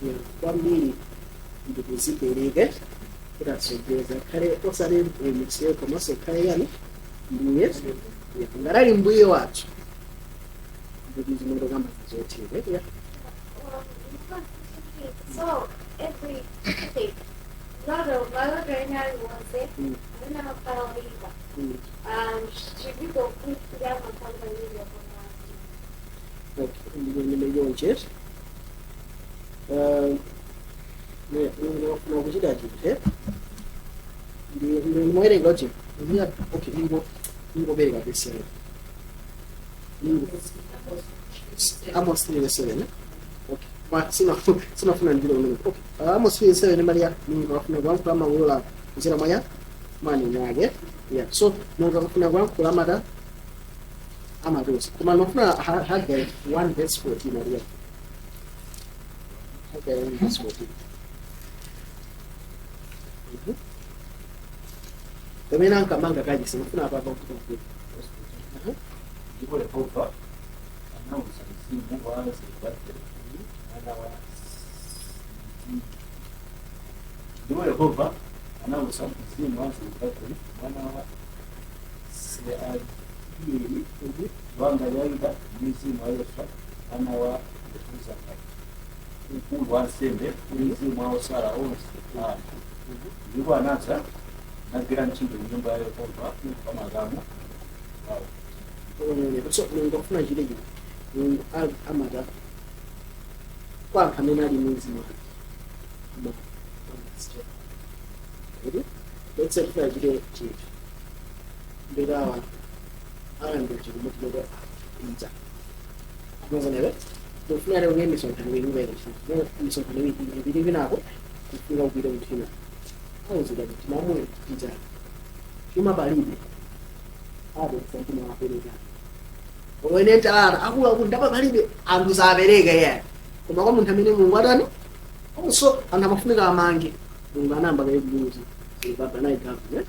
Yeah, kwambiri ndikuzipereke kuti asogeza khale osati mpulumutsi komanso khale yani mbuye. Yeah, ngatali mbuye wathu ndikuti zimene kamba zotheka, yeah. So every, okay, maloto ena aliwonse amene amakhala oyipa, chipiko kuti amakhala oyipa koma Okay, ndikuyenera yonje ndinofuna kuchita chinthu ndimowerenga uchi. Okay, ningobereka verse 7. Ningo Amos 3 verse 7, eh? Okay, ma sina sinafuna ndilo uno. Okay, Amos 3 verse 7 Maria ningo afuna kuyankhula mawula kudzera mwaya mani yake, yeah. So mungu akafuna kuyankhula amata amatosa, koma ndinofuna Haggai 1 verse 14. Maria, Haggai 1 verse 14. Pamene ankamanga kachisi, ndifuna apapa kuti Ndipo Yehova anawuza mzimu wa Zerubabeli mwana wa Sealtieli. Ndipo Yehova anawuza mzimu wa Zerubabeli mwana wa Sealtieli wanga ya Yuda ndi mzimu wa Yoswa mwana wa Yehozadaki mkulu wa ansembe ndi mzimu wa osala onse a anthu, ndipo anadza nagwira ntchito m'nyumba ya Yehova pa makamu awo. So Mulungu akufuna chite chino. Mulungu amata kwa anthu amene ali mzimu wake amasichera. Let's say tifuna chite chinthu, ndetawa ayambira chikumotimoko idza akonzanebe. Tofuna lero kuye misonkhano iwiri, kubayika chinthu misonkhano iwiri ipiti pinako kufika kupita kuthina awuzidwa kuti mamuyo idza. Chuma palibe, apo mtima wapereka. Wene ntalata akuluakulu ndapa palibe, anthu sapereka iye. Koma kwa munthu amene Mulungu atani, also anthu amafunika amange. Mulungu anayamba kale kumuuza Zerubabeli, anayi governor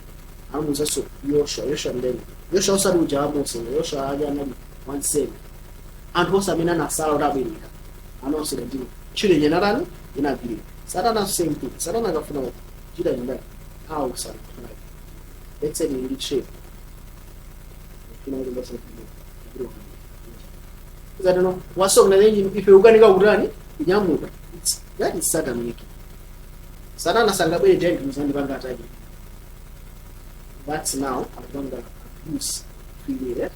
amuuzanso Yoshua. Yoshua ndene Yoshua osati uja wa Mose. Yoshua aja anali wansembe. Anthu onse amene anasala kuti abwereka anawasera ndimo ntchito yenye natani inagwirika. Satana, same thing. Satana akafuna kuchita chindani awusana, let's say ndi trip funa kuti ndose zatano wasonga engine ife ukanika kutani kunyamuka. That is Satan working. Satana sangabwere direct muzandipanga attack. That's now akupanga abuse free will, eh?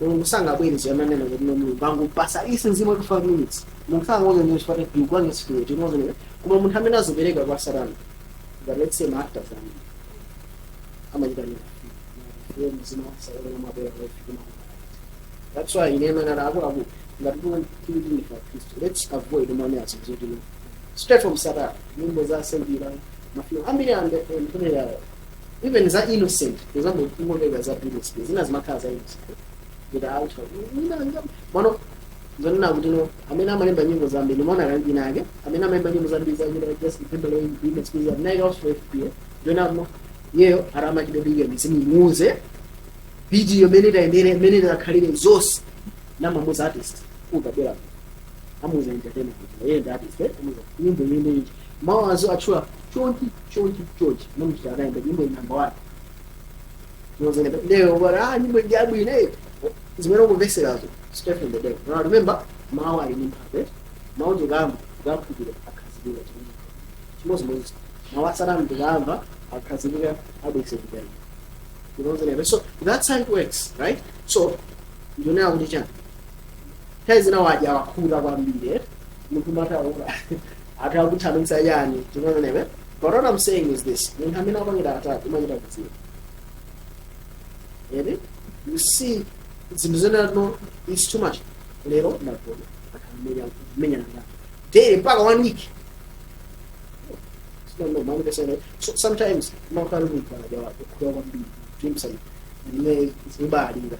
Mulungu sangabwere ziyamanena kuti no, Mulungu angupasa isi nzima 5 minutes. Mulungu sangaoze nyo chifukwa ndikwange spirit imozo. Koma munthu amene azipereka kwa Satana, but let's say ma-actors amene amachita ni mzima satana amabwera kwa. That's why ine manara akuluakulu ngati tili ndife Khristu, let's avoid umane zinthu no straight from Satan. Nyimbo za secular, mafilmu ambiri ande mphunira even za innocent. For example, kungomveka za Britney Spears, zina zimakhala za innocent kuti out mano zonena kuti no amene amalemba nyimbo zambiri nimaona kanjina ake amene amalemba nyimbo zambiri za nyimbo Justin Timberlake, Britney Spears, Nike also FPA ndona no yeyo aramachidobika mizimuze video mene tayendere mene takhalire zonse namamuza artist ukabwera amuza entertainer kuti iye ndi artist, eh, amuza nyimbo imene ichi mawazo atchula chonchi chonchi chonchi namuchita akayimba nyimbo number 1 nozene leo bwana, ah, nyimbo ndi yabwino, eh, zimene ukumveserazo straight from the devil. Now remember, mawu ali ndi mphamvu, eh? Mawu tikamba tikaphukira akhazikika. Chimodzimodzi mawu asatana tikamva akhazikika abwesekera. You know, so that's how it works, right? So ndionera kuti chani nthawi zina wadya wakhuta kwambiri, eh? Munthu mataura athu akuthamangitsa chani tinonenepe. But what I'm saying is this: munthu amene apangira atatu umachita kudziwa ere. You see zinthu zena no, it's too much. Lero ndagona akamenyana daily mpaka one week. No, manifestation. So sometimes makhala munthu adya wakhuta kwambiri, dreams zimene zibalira,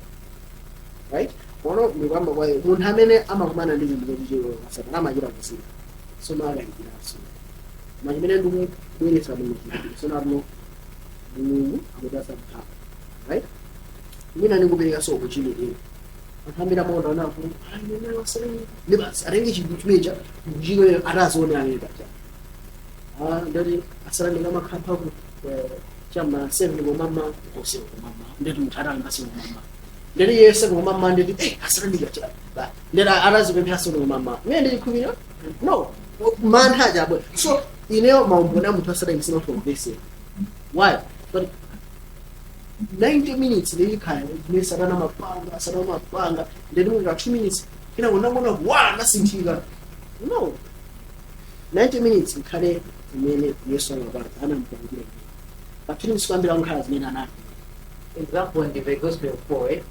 right? Ono ndikuyamba kwayo munthu amene amakumana ndi zinthu zotichero satana amachita kuziwa so makayikiraso koma chimene ndikubweretsa munthu sonatuno Mulungu akutasa mphamvu, right? Mwina ndikupereka so opportunity. Anthu ambiri amaona napo ndi basi atenge chinthu chimeja mjiko atazione amene paja. Ah, ndati asalani kamakhala mphamvu chama 7 komama kose komama ndati munthu atayamba 7 komama ndati iye 7 komama ndati eh asalani kacha ndati atazipemphera 7 komama mene ndichikhulupirira no mantha achabwe. So ineyo maumboni a munthu asadai sinatomvesera. Why? But 90 minutes ndilikhala zimene satana mapanga, satana mapanga ndati muka 2 minutes kina kunangona wa nasinthika. No, 90 minutes ikhale zimene Yesu anapanga anampangira pa 2 minutes kuyambira nkhala zimene anati. Example ndi the Gospel of Paul, eh?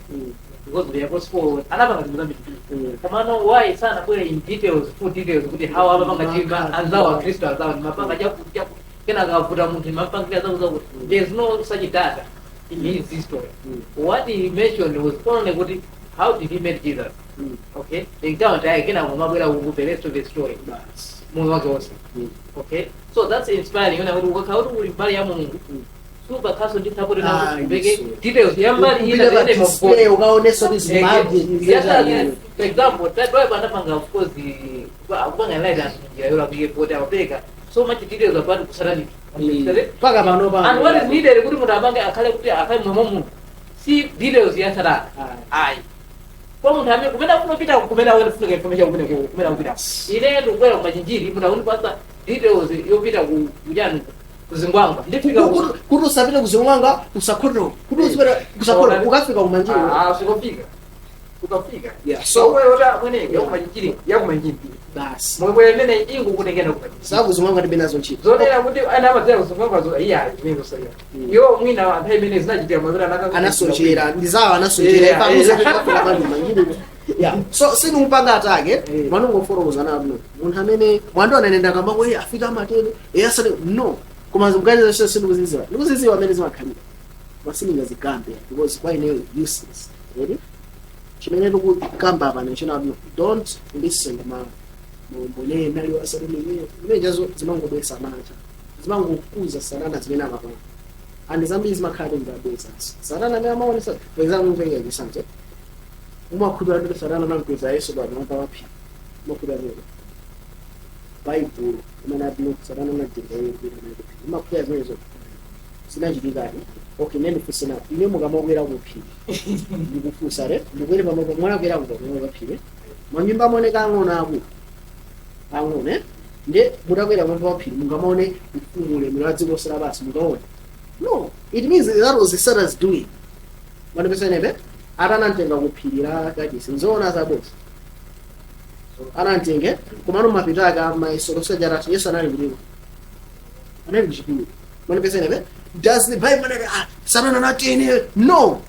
Because the Apostle Paul anapanga zinthu zambiri, komano why sanabwere in details, full details kuti how amapanga chima anzawo akhristu anzawo mapanga chakuti chakuti kenaka akavuta munthu mapangira zaku zakuti. There is no such data in his history. What he mentioned was only kuti how did he meet Jesus. Okay, encounter yake kenaka kumabwera ku the rest of the story. Basi. Moyo wake wonse. Okay, so that's inspiring yona kuti ukakhala kuti uli mbali ya Mulungu supakhaso ndi support Ah, na kupeke yes. details ya mbali ina Kupita pa zene display ukaonesa kuti zimaje. For example, that driver anapanga, of course, akupanga light anthu njira yolakwika poti amapereka so much details about kusatanic Mpaka pano pa and what is needed kuti munthu apange akhale kuti akhale momwe munthu si details ya satana ayi kwa munthu amene kumene afuna kupita kumene akufunika information kumene kumene akupita. Ine ndikubwera kumachinjiri munthu akundipasa details yopita ku kuchani kuzingwangwa ndifika Kuti usapite kuzingwangwa usakhotero kuti usapite kusakhotero ukafika kumanjiri. Ah, usikofika ukafika. Yeah, so so wewe mwene yakumachinjiri yakumachinjiri basi. Mwebwe imene ingukunengena kumachinjiri. Sakuzingwangwa ndibe nazo ntchito. Zonena kuti ana amadzera kuzingwangwa zo iya zimene zosaya iwo mwina anthu imene zinachitika mwapita Anasochera ndizawo anasochera. Yeah, Yeah. Yeah, so sinumupanga attack manongoforokoza nabno munthu amene mwandiona ine ndakamba eh afika amatere eh asale no koma mganiza sindikuziziwa ndikuziziwa amene zimakhalira. Masininga zigambe because kwa ineyo useless. Ready? Chimene tikukamba pano china, don't listen ma mbone nali wasalumi imene jazo zimangobwesa mantha, zimangokuza Satana zimene amapanga, and zambiri zimakhala ngabwesa Satana amene amaonesa. For example, mvenga chisanzo, umakhulupirira kuti Satana anamkweza Yesu pamwamba pa phiri? Umakhulupirira kuti Baibulo imene ati Satana anajenga iye kwina naye kuphiri? Umakhulupirira zimenezo zinachitikadi? Okay, nene ndifunse, ine mukamakwera kuphiri, ndikufunsa re, ndikwere pamwe mwanakwera kupa pamwe paphiri, manyumba amaoneka ang'ono, akulu ang'ono, eh? Nde mutakwera pamwe paphiri mungamaone mfumu ulemero wa dziko lonse lapansi? Mukaone? No, it means that was the Satan's doing. Manipesa atanamtenga kuphiri la kachisi, nzoona zabodza anamtenge komano mapita ake amayeso losajatati Yesu anali kuliko, anali kuchipululu. Manipesa does the Bible say, ah, Satana anatene? No,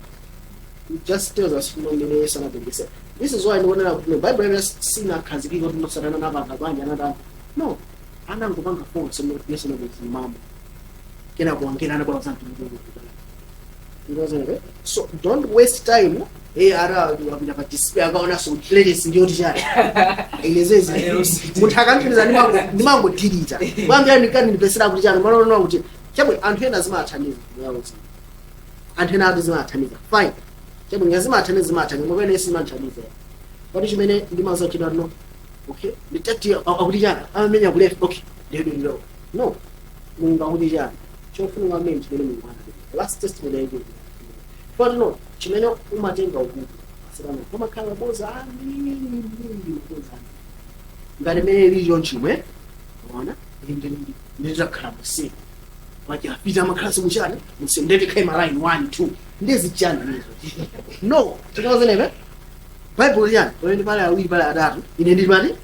it just tells us mmene Yesu anapengesa. This is why ndikuonera kuti no, Bible imene sinakhazikika kuti no, Satana anapanga bwanji, anatani, no, anangopanga focus on Yesu anapengesa mambo kena kuangena anabwa za mtundu. So don't waste time. Eh, ara wapita pa display akaona so latest ndiyo tichani inezezi munthu akandiuliza ndimangodirita kwambira ndikani ndipesera kuti chani malono kuti chabwe. Anthu ena zimathandiza muyawuzi, anthu ena ati zimathandiza, fine, chabwe, nga zimathandiza, zimathandiza mopene simathandiza pati chimene ndimazachita. No, okay, nditati akuti chani, amamenya ku left, okay, ndilo no, Mulungu akuti chani, chofunika amene chimene Mulungu anapereka last testament yake. But no, chimene umatenga ukuku asirana pamakhala maboza ambiri mbiri, maboza ambiri ngati mene lilicho nchimwe ona nditakhala musiku wachapita amakhala simuchani musiku ndetikhale ma line 1 2 ndizichani nizo. No, tikazenebe Bible yani pamene pali awiri pali atatu ine ndili pati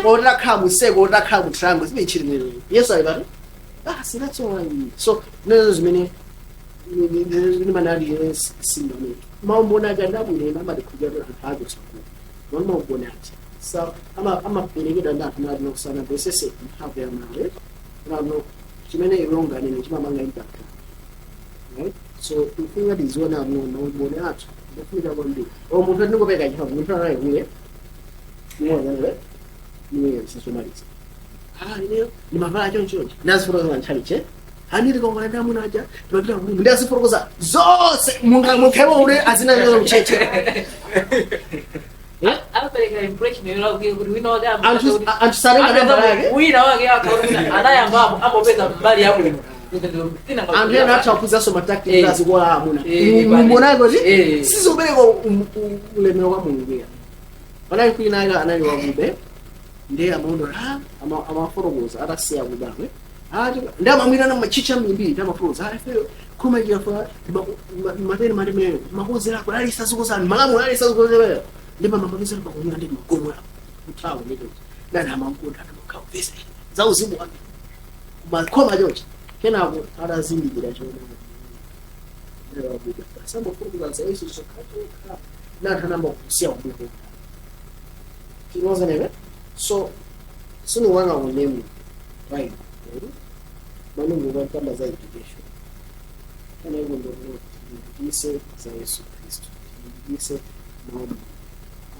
otakhala museko otakhala mu triangle zimene chili mene Yesu ali pati. Ah, see, that's all I need. So nezo zimene ndimanali sindamene maumboni ake andabwino amatikhulupirira anthu ake usakulu mani maumboni ake sa amaperekedwa ndi anthu nati nokusana besese mphamvu ya mawu nano chimene iwe unganene chimamanga impact, right? So ifunika tiziona no maumboni athu ndofunika kwambiri. O munthu ndingopeka chiphamvu munthu anayikuye niwazanele niwe sisomaliza. Ah, ineyo ndimavala chonchoncho ndazifotokoza ntchaliche haniri kongolanda ndamuna aja timapita kumunu ndazifotokoza zonse mungamukhemo ule azina mcheche. Apereka impression yolakwika kuti wina wake anthu anthu salenga nambala yake. Wina wake akaona anayambapo amopeza mbali yabwino. Anthu ena atha kuphunzanso ma tactics azikola amuna mumbonako ti sizopereka ulemero kwa Mulungu. Ya panali kwina ake anali wakube ndiye amaondola amafotokoza atasiya kubakwe ndi amamwirana machicha mimbiri ndi amafotokoza ifeyo khuma chikafa matene matemere makozerako alisazikoza malamulo alisazikoza ndi pamapapizana pakumwira ndi magomo kuthawa ndito ndani amankonda anamakhawa vese za uzimu wake makhoma chonchi kenako atazindikira choona sambofotokoza za Yesu zokha nanthu anamba kusiya kubweko tinozenebe. So sinuwanga unemu right manungu kwakamba za education kana iko ndo tilimbikise za Yesu Kristu, tilimbikise maomo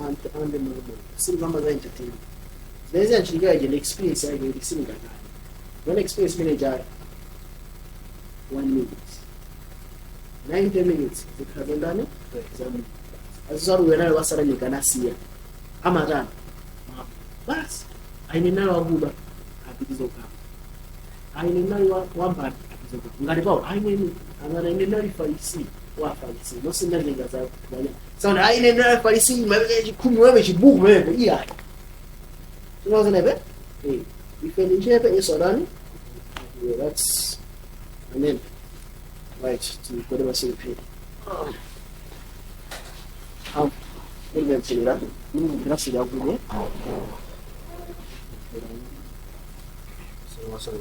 anthu ambe maomo silikamba za entertainment zimene ziyanchitikira ije ndi experience yake kuti silingatani one experience manager 1 minute 90 minutes zikhala ndani za Mulungu azizaruwe nayo wasalamika nasiya amatani basi aine nayo wakuba apitiza ukamba aine nayo wambani apitiza ukamba ngati Paulo aine angana ine nali Farisi wa Farisi nosindalinga za kumanya saona aine nali Farisi mabeka chikhumi wewe chibuku wewe iya tinozenebe eh ife ndichepe Yesu adani. Yeah, that's amen. Right, tikwede masiphi ndimvetsera ndimvetsera kuno. So, sorry.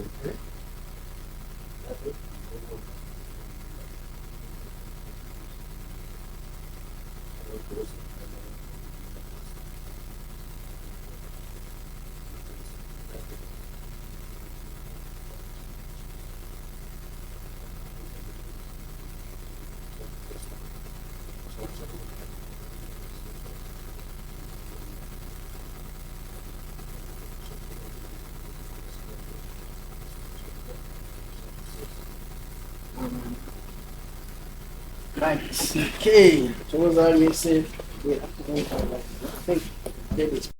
Right. Okay. Thokoza aliyese. Yeah. Thank you.